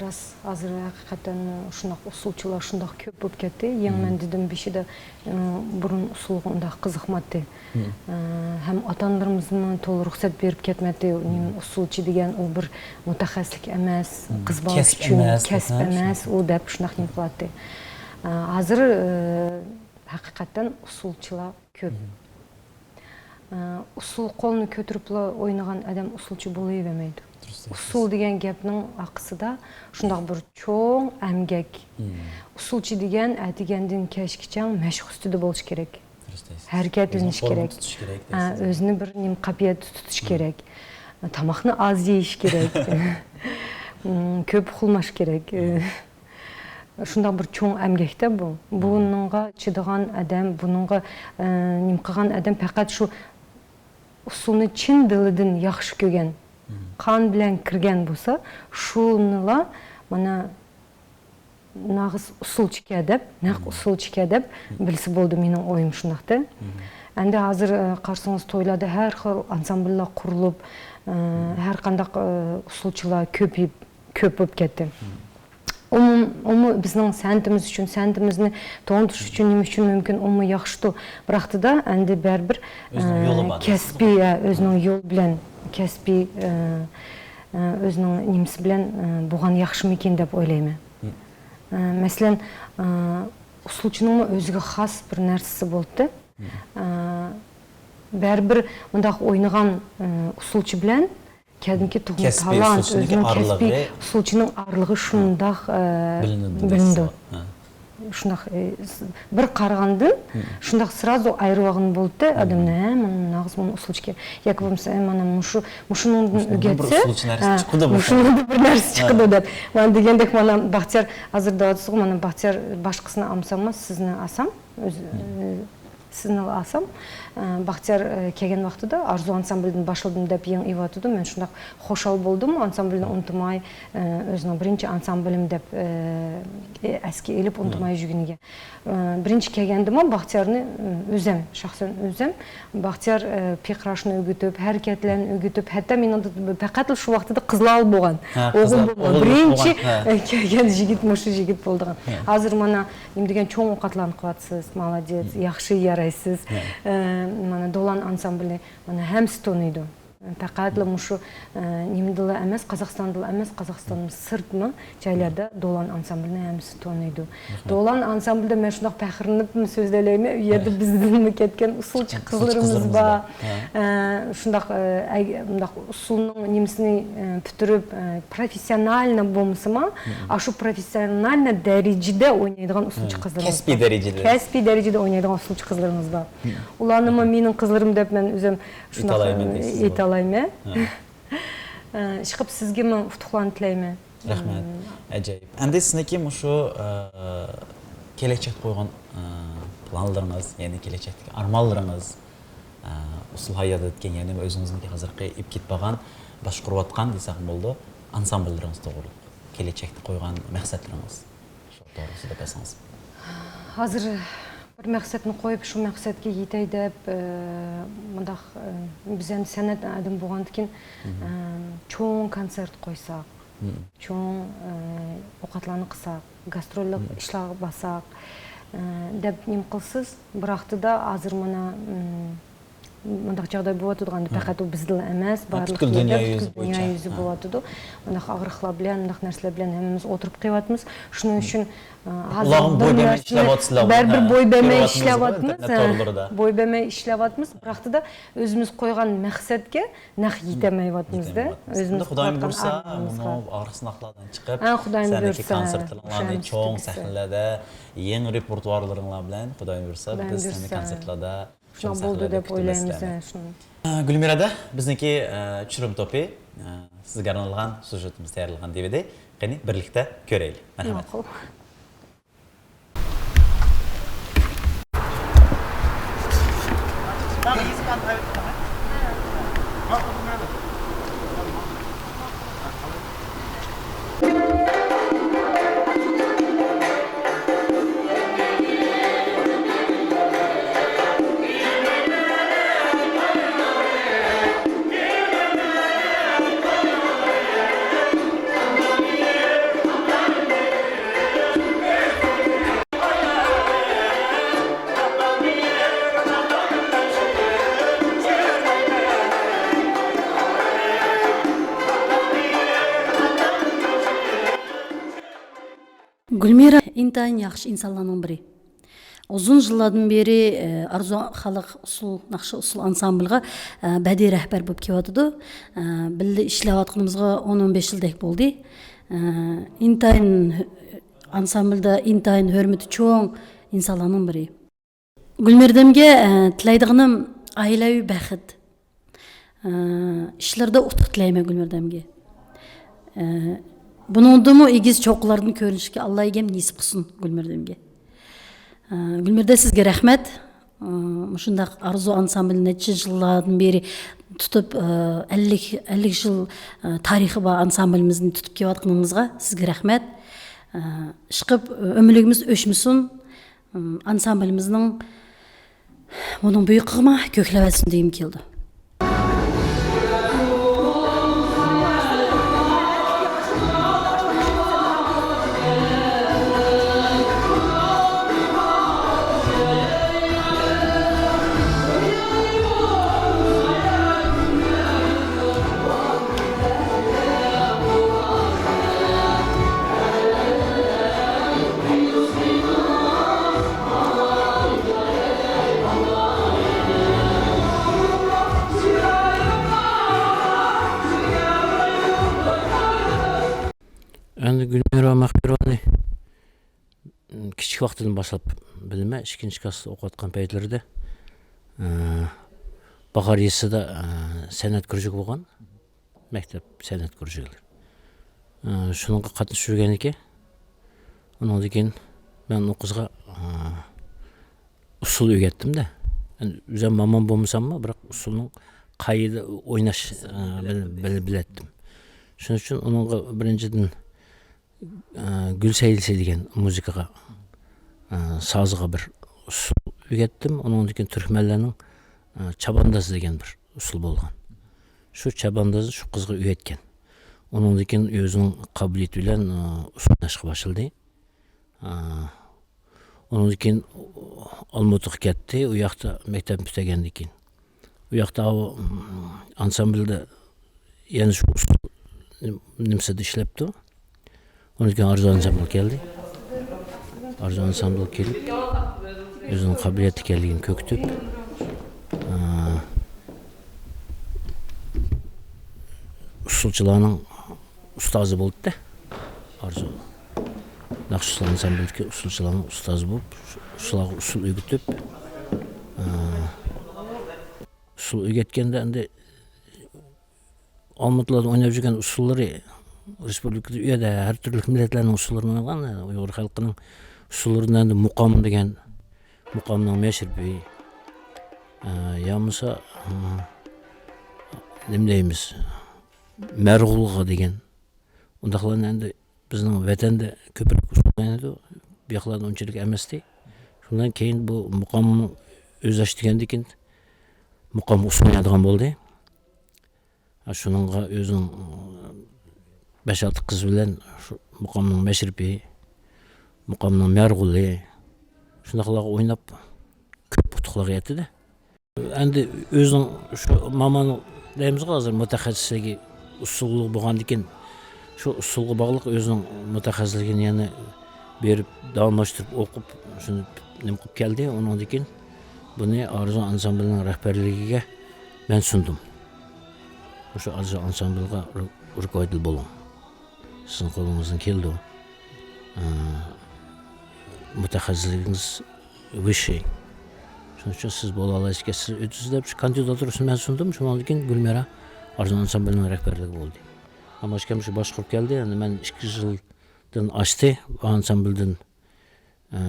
راست، ھازىر ھەقىقەتەن شۇنداق ئۇسسۇلچىلار شۇنداق كۆپ بولۇپ كەتتى. يېڭى مەن دېدىم بېشىدا، ئە، بۇرۇن ئۇسسۇلغا ئۇنداق قىزىقماتتى. ئە، ھەم ئاتا-ئانىلىرىمىزمۇ تولا رۇخسەت بېرىپ كەتمەتتى. ئۇسسۇلچى دېگەن ئۇ بىر مۇتەخەسسىسلىك ئەمەس، قىز بالا ئۈچۈن كەسىپ ئەمەس، ئۇ دەپ شۇنداق نېمە قىلاتتى. ئە، ھازىر، ئە، ھەقىقەتەن ئۇسسۇلچىلار كۆپ. ئە، ئۇسسۇل قولنى كۆتۈرۈپلا ئوينىغان ئادەم ئۇسسۇلچى بولۇۋەرمەيدۇ. ئۇسسۇل دېگەن گەپنىڭ ئارقىسىدا شۇنداق بىر چوڭ ئەمگەك. ئۇسسۇلچى دېگەن ئەتىگەندىن كەچكىچە مەشىق ئۈستىدە بۆلۈشى كېرەك. ھەرىكەتلىنىشى كېرەك. ئۆزىنى بىر نېمە قاپىياتتا تۇتۇشى كېرەك. تاماقنى ئاز يېيىشى كېرەك. كۆپ ئۇخلىماش كېرەك. شۇنداق بىر چوڭ ئەمگەكتە بۇ. بۇنىڭغا چىدىغان ئادەم، بۇنىڭغا، ئە، نېمە قىلغان ئادەم پەقەت شۇ ئۇسسۇلنى چىن دىلىدىن ياخشى كۆرگەن، قان بىلەن كىرگەن بولسا، شۇنىلا مانا ناغىز ئۇسسۇلچىكەن دەپ، نەق ئۇسسۇلچىكەن دەپ بىلسە بولدى، مېنىڭ ئويۇم شۇنداقتى. ئەمدى ھازىر، ئە، قارىسىڭىز تويلاردا ھەر خىل ئانسامبىللار قۇرۇلۇپ، ئە، ھەر قانداق، ئە، ئۇسسۇلچىلار كۆپىيىپ، كۆپ بولۇپ كەتتى. ئۇمۇ، ئۇمۇ بىزنىڭ سەنئىتىمىز ئۈچۈن، سەنئىتىمىزنى تونۇتۇش ئۈچۈن، نېمە ئۈچۈن مۇمكىن، ئۇمۇ ياخشىتۇ. بىراقتىدا، ئەمدى بەرىبىر، ئە، كەسپىي، ئە، ئۆزىنىڭ يولى بىلەن، كەسپىي، ئە، ئە، ئۆزىنىڭ نېمىسى بىلەن، ئە، بولغان ياخشىمىكىن دەپ ئويلايمەن. ئە، مەسىلەن، ئە، ئۇسسۇلچىنىڭمۇ ئۆزىگە خاس بىر نەرسىسى بولدى. ئە، بەرىبىر مۇنداق ئوينىغان، ئە، ئۇسسۇلچى بىلەن كەدىمكى تۇغما تالانت، ئۆزىنىڭ كەسپىي ئۇسسۇلچىنىڭ ئارىلىقى شۇنداق، ئە، بىلىنىدۇ. شۇنداق، ئە، بىر قارىغاندىن شۇنداق سرازۇ ئايرىۋالغىلى بولدى ئادەمنى. ھە، مانا ناغىز مانا ئۇسسۇلچىكەن. ياكى بولمىسا، ئە، مانا مۇشۇ، مۇشۇنىڭدىن ئۆگەتسە، مۇشۇنىڭدىن بىر نەرسە چىقىدۇ دەپ. مانا دېگەندەك، مانا باختىيار ھازىر دەۋاتىسىغۇ، مانا باختىيار باشقىسىنى ئالمىساممۇ سىزنى ئالسام، ئۆز-، ئە، سىزنىلا ئالسام، ئە، باختىيار، ئە، كەلگەن ۋاقتىدا ئارزۇ ئانسامبىلىدىن باشلىدىم دەپ يېڭى ئېلىۋاتىدۇ. مەن شۇنداق خۇشال بولدۇم. ئانسامبىلنى ئۇنتۇماي، ئە، ئۆزىنىڭ بىرىنچى ئانسامبىلىم دەپ، ئە، ئەسكە ئېلىپ ئۇنتۇماي يۈرگىنىگە. ئە، بىرىنچى كەلگەندىمۇ باختىيارنى، ئە، ئۆزەم، شەخسەن ئۆزەم، باختىيار، ئە، پىقراشنى ئۆگىتىپ، ھەرىكەتلەرنى ئۆگىتىپ، ھەتتا مېنىڭدە پەقەتلا شۇ ۋاقتىدا قىزلار بولغان. ئوغۇل بولغان. بىرىنچى، ئە، كەلگەن يىگىت مۇشۇ يىگىت بولىدىغان. ھازىر مانا نېمە دېگەن چوڭ ئوقەتلارنى قىلىۋاتىسىز، مالادېس، ياخشى، يارايسىز. ئە، مانا دولان ئانسامبىلى، مانا ھەممىسى تونۇيدۇ. پەقەتلا مۇشۇ، ئە، نېمىدىلا ئەمەس، قازاقىستاندىلا ئەمەس، قازاقىستاندىن سىرتمۇ جايلاردا دولان ئانسامبىلىنى ھەممىسى تونۇيدۇ. دولان ئانسامبىلىدا مەن شۇنداق پەخىرلىنىپمۇ سۆزلەيلەيمەن، ئۇ يەردە بىزدىنمۇ كەتكەن ئۇسسۇلچى قىزلىرىمىز بار. ئە، شۇنداق، ئە، ئەگ-، مۇنداق ئۇسسۇلنىڭ نېمىسىنى، ئە، پۈتتۈرۈپ، ئە، پروفېسسىونالنو بولمىسىمۇ، ئاشۇ پروفېسسىيونالنو دەرىجىدە ئوينايدىغان ئۇسسۇلچى قىزلىرىمىز بار. كەسپىي دەرىجىدە. كەسپىي دەرىجىدە ئوينايدىغان ئۇسسۇلچى قىزلىرىمىز بار. ئۇلارنىمۇ مېنىڭ قىزلىرىم دەپ مەن ئۆزۈم شۇنداق ئېيتالايمەن. ئىشقىلىپ سىزگىمۇ ئۇتۇقلارنى تىلەيمەن. رەھمەت. ئەجايىپ. ئەمدى سىزنىڭكى مۇشۇ، ئە، كېلەچەكتە قويغان، ئە، پىلانلىرىڭىز، يەنى كېلەچەكتىكى ئارمانلىرىڭىز، ئە، ئۇسسۇل ھايات ئەتكەن، يەنى ئۆزىڭىزنىڭكى ھازىرقى ئېلىپ كېتىپ بارغان، باشقۇرۇۋاتقان دېسەكمۇ بولىدۇ، ئانسامبىللىرىڭىز توغرۇلۇق. كېلەچەكتە قويغان مەقسەتلىرىڭىز. شۇ توغرىسىدا دەپ بەرسىڭىز. ھازىر بىر مەقسەتنى قويۇپ، شۇ مەقسەتكە يېتەي دەپ، ئە، مۇنداق، ئە، بىز ئەمدى سەنئەت ئادىمى بولغاندىكىن، ئە، چوڭ كونسېرت قويساق، چوڭ، ئە، ئوقەتلەرنى قىلساق، گاستروللۇق ئىشلارغا بارساق، ئە، دەپ نېمە قىلىسىز؟ بىراقتا-دا ھازىر مانا، م، مۇنداق جاغداي بولۇۋاتىدىغان، پەقەت ئۇ بىزدىلا ئەمەس، بارلىق پۈتكۈل يەردە، دۇنيا يۈزى پۈتكۈل دۇنيا بويىچە. يۈزى بولۇۋاتىدۇ. مۇنداق ئاغرىقلار بىلەن، مۇنداق نەرسىلەر بىلەن ھەممىمىز ئولتۇرۇپ قېلىۋاتىمىز. شۇنىڭ ئۈچۈن، ئە، ھازىر ئۇلارغا بىر بوي بەرمەي نەرسىنى ئىشلەۋاتىسىلەر، بەرىبىر ھە، بوي بەرمەي كۆرۈۋاتىمىز ئىشلەۋاتىمىز، ئىنتېرنېت ھە، تورلىرىدا. بوي بەرمەي ئىشلەۋاتىمىز. بىراقتا-دا ئۆزىمىز قويغان مەقسەتكە نەق يېتەلمەيۋاتىمىز-دە. ئۆزىمىز قويۇۋاتقان ئارمىنىمىزغا. ئەمدى خۇدايىم بۇيرۇسا، مۇنۇ ئاغرىق-سىناقلاردىن چىقىپ، ھە، خۇدايىم سەھنىدىكى بۇيرۇسا، كونسېرتلىرىڭلارنى، چوڭ سەھنىلەردە، يېڭى رېپېرتۇئارلىرىڭلار بىلەن، خۇدايىم بۇيرۇسا، بىز سەھنە كونسېرتلاردا شۇنداق بولىدۇ دەپ ئويلايمىز، ھە، شۇنداق. ئە، گۈلمىرەدە بىزنىڭكى، ئە، چۈشۈرۈم توپى، ئە، سىزگە ئارنالغان سۇژېتىمىز تەييارلىغان دى ۋى دى. قېنى، بىرلىكتە كۆرەيلى. مەرھەمەت. ماقۇل. گۈلمىرە ئىنتايىن ياخشى ئىنسانلارنىڭ بىرى. ئۇزۇن يىللاردىن بېرى، ئە، ئارزۇ خەلق ئۇسسۇل، ناخشا ئۇسسۇل ئانسامبىلىغا، ئە، بەدىئىي رەھبەر بولۇپ كېلىۋاتىدۇ. ئە، بىللە ئىشلەۋاتقىنىمىزغا ئون، ئون بەش يىلدەك بولدى. ئە، ئىنتايىن ئانسامبىلدا ئىنتايىن ھۆرمىتى چوڭ ئىنسانلارنىڭ بىرى. گۈلمىردەمگە، ئە، تىلەيدىغىنىم ئائىلەۋى بەخت. ئە، ئىشلىرىدا ئۇتۇق تىلەيمەن گۈلمىردەمگە. ئە، بۇنىڭدىمۇ ئېگىز چوققىلاردىن كۆرۈنۈشكە ئاللا ئىگەم نېسىپ قىلسۇن گۈلمىردەمگە. ئە، گۈلمىردە سىزگە رەھمەت. ئە، مۇشۇنداق ئارزۇ ئانسامبىلى نەچچە يىللاردىن بېرى تۇتۇپ، ئە، ئەللىك، ئەللىك يىل، ئە، تارىخى بار ئانسامبىلىمىزنى تۇتۇپ كېلىۋاتقىنىڭىزغا سىزگە رەھمەت. ئە، ئىشقىلىپ ئۆمۈرلۈكىمىز ئۆچمىسۇن. ئانسامبىلىمىزنىڭ بۇنىڭ بۇيىقىغىمۇ كۆكلەۋەتسۇن دېگۈم كېلىدۇ. ئەمدى گۈلمىرا مەخپىرانى كىچىك ۋاقتىدىن باشلاپ بىلىمەن. ئىككىنچى كىلاستا ئوقۇۋاتقان پەيتلىرىدە، ئە، باھار يېزىسىدا، ئە، سەنئەت كۇرژۇكى بولغان. مەكتەپ سەنئەت كۇرژۇكى. ئە، شۇنىڭغا قاتنىشىپ يۈرگەن ئىكەن. ئۇنىڭدىن كېيىن مەن ئۇ قىزغا، ئە، ئۇسسۇل ئۆگەتتىم-دە. ئەمدى ئۆزۈم مامان بولمىساممۇ، بىراق ئۇسسۇلنىڭ قايدا ئويناش، ئە، بىل-، بىل-، بىلەتتىم. شۇنىڭ ئۈچۈن ئۇنىڭغا بىرىنچىدىن، ئە، گۈل سەيلىسى دېگەن مۇزىكىغا، ئە، سازىغا بىر ئۇسسۇل ئۆگەتتىم. ئۇنىڭدىن كېيىن تۈركمەنلەرنىڭ، ئە، چاپانداز دېگەن بىر ئۇسسۇل بولغان. شۇ چاپاندازنى شۇ قىزغا ئۆگەتكەن. ئۇنىڭدىن كېيىن ئۆزىنىڭ قابىلىيىتى بىلەن، ئە، ئۇسسۇل ئويناشقا باشلىدى. ئە، ئۇنىڭدىن كېيىن ئالمۇتىغا كەتتى. ئۇ ياقتا مەكتەپنى پۈتتۈرگەندىن كېيىن. ئۇ ياقتا ئاۋۇ، ئانسامبىلدا يەنە شۇ ئۇسسۇل نېمىسىدە ئىشلەپتۇ. ئۇنىڭدىن كېيىن ئارزۇ ئانسامبىل كەلدى. ئارزۇ ئانسامبىل كېلىپ، ئۆزىنىڭ قابىلىيەتلىك ئىكەنلىكىنى كۆرسىتىپ، ئۇسسۇلچىلارنىڭ ئۇستازى بولدى. ئارزۇ ناخشا ئۇسسۇل ئانسامبىلدىكى ئۇسسۇلچىلارنىڭ ئۇستازى بولۇپ، شۇلارغا ئۇسسۇل ئۆگىتىپ، ئۇسسۇل ئۆگەتكەندە ئەمدى ئالمۇتىلاردا ئويناپ يۈرگەن ئۇسسۇللىرى، رېسپۇبلىكىدا ئۇ يەردە ھەر تۈرلۈك مىللەتلەرنىڭ ئۇسسۇللىرىنى ئوينىغان، ئۇيغۇر خەلقىنىڭ ئۇسسۇللىرىدىن ئەمدى مۇقام دېگەن، مۇقامنىڭ مەشرىپى، ئە، يا بولمىسا، ئە، نېمە دەيمىز، مەرغۇلغا دېگەن، ئۇنداقلارنى ئەمدى بىزنىڭ ۋەتەندە كۆپرەك ئۇسسۇل ئوينىدۇ. بۇ ياقلاردا ئۇنچىلىك ئەمەستى. شۇندىن كېيىن بۇ مۇقامنىڭ ئۆزى ئاچتى دېگەندىن كېيىن مۇقامغا ئۇسسۇل ئوينايدىغان بولدى. ھە، شۇنىڭغا ئۆزىنىڭ، ئى، بەش-ئالتە قىز بىلەن شۇ مۇقامنىڭ مەشرىپى، مۇقامنىڭ مەرغۇلى، شۇنداقلارغا ئويناپ، كۆپ ئۇتۇقلارغا يەتتى-دە. ئەمدى ئۆزىنىڭ شۇ مامانىڭ دەيمىزغۇ، ھازىر مۇتەخەسسىسلىكى ئۇسسۇللۇق بولغاندىكىن، شۇ ئۇسسۇلغا باغلىق ئۆزىنىڭ مۇتەخەسسىسلىكىنى يەنە بېرىپ داۋاملاشتۇرۇپ ئوقۇپ، شۇنى نېمە قىلىپ كەلدى. ئۇنىڭدىن كېيىن بۇنى ئارزۇ ئانسامبىلىنىڭ رەھبەرلىكىگە مەن سۇندۇم. مۇشۇ ئارزۇ ئانسامبىلغا رۇ-، رۇكوۋودىتېل بولۇڭ. سىزنىڭ قولىڭىزدىن كېلىدۇ. ئە، مۇتەخەسسىسلىكىڭىز ۋىششىي. شۇنىڭ ئۈچۈن سىز بولالايسىزكەن، سىز ئۆتىسىز دەپ شۇ كاندىداتۇرىسىنى مەن سۇندۇم. شۇنىڭدىن كېيىن گۈلمىرا ئارزۇ ئانسامبىلىنىڭ رەھبەرلىكى بولدى. ئەمما ئىككىمىز شۇ باشقۇرۇپ كەلدى. ئەمدى مەن ئىككى يىلدىن ئاشتى ئانسامبىلدىن، ئە،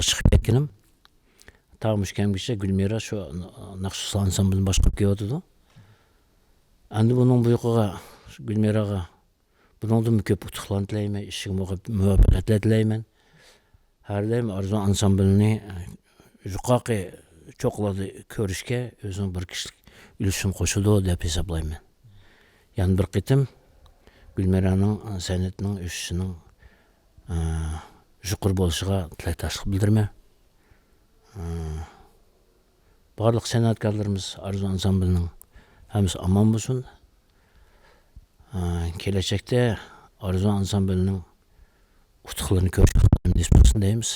چىقىپ كەتكىنىم. تا مۇشۇ كەمگىچە گۈلمىرا شۇ ناخشا ئۇسسۇل ئانسامبىلىنى باشقۇرۇپ كېلىۋاتىدۇ. ئەمدى بۇنىڭ بۇيىقىغا، گۈلمىراغا بۇنىڭدىنمۇ كۆپ ئۇتۇقلارنى تىلەيمەن، ئىشىگە مۇۋەپپەقىيەتلەر تىلەيمەن. ھەر دائىم ئارزۇ ئانسامبىلىنى يۇقىرىقى چوققىلاردا كۆرۈشكە ئۆزىنىڭ بىر كىشىلىك ئۈلۈشىنى قوشىدۇ دەپ ھېسابلايمەن. يەنە بىر قېتىم گۈلمىرانىڭ سەنئىتىنىڭ ئۆسۈشىنىڭ، ئە، يۇقىرى بولۇشىغا تىلەكداشلىق بىلدۈرىمەن. ئە، بارلىق سەنئەتكارلىرىمىز ئارزۇ ئانسامبىلىنىڭ ھەممىسى ئامان بولسۇن. ئە، كېلەچەكتە ئارزۇ ئانسامبىلىنىڭ ئۇتۇقلىرىنى كۆرۈشكە نېسىپ قىلسۇن دەيمىز.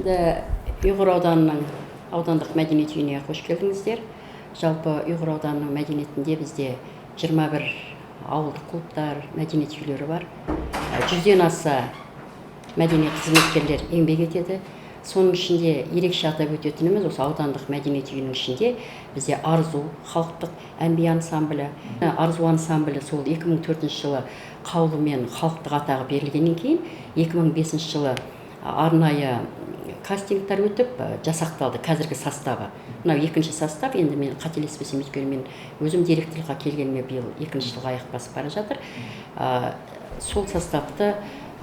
ئەمدى ئۇيغۇر ئاۋۇدانىنىڭ ئاۋۇدانلىق مەدەنىيەت ئۆيىگە خوش كەلدىڭىزلەر. جالپى ئۇيغۇر ئاۋۇدانىنىڭ مەدەنىيىتىندە بىزدە يىگىرمە بىر ئاۋۇللۇق كۇلۇبلار، مەدەنىيەت ئۆيلىرى بار. جۈزدىن ئاشسا مەدەنىيەت خىزمەتكارلىرى ئەڭگەك ئېتىدۇ. سونىڭ ئىچىندە ئېرىكشە ئاتاپ ئۆتۈۋاتقىنىمىز، ئوسا ئاۋۇدانلىق مەدەنىيەت ئۆيىنىڭ ئىچىندە بىزدە ئارزۇ خەلقلىك ئەنبىيە ئانسامبىلى. ئارزۇ ئانسامبىلى سول ئىككى مىڭ تۆتىنچى يىلى قاۋۇل مەن خەلقلىك ئاتاغا بېرىلگەندىن كېيىن، ئىككى مىڭ بەشىنچى يىلى ئارنايى كاستىنگلار ئۆتۈپ، جاساقلانغان ھازىرقى سوستاۋى. مانا ئىككىنچى سوستاپ، ئەمدى مەن قاتىلەشمىسەم، ئۆتكەن يىلى مەن ئۆزۈم دىرېكتورلۇققا كەلگىنىمگە بۇ يىل ئىككىنچى يىلغا ئاياغ باسىپ بارىدۇ. ئا، سول سوستاپنى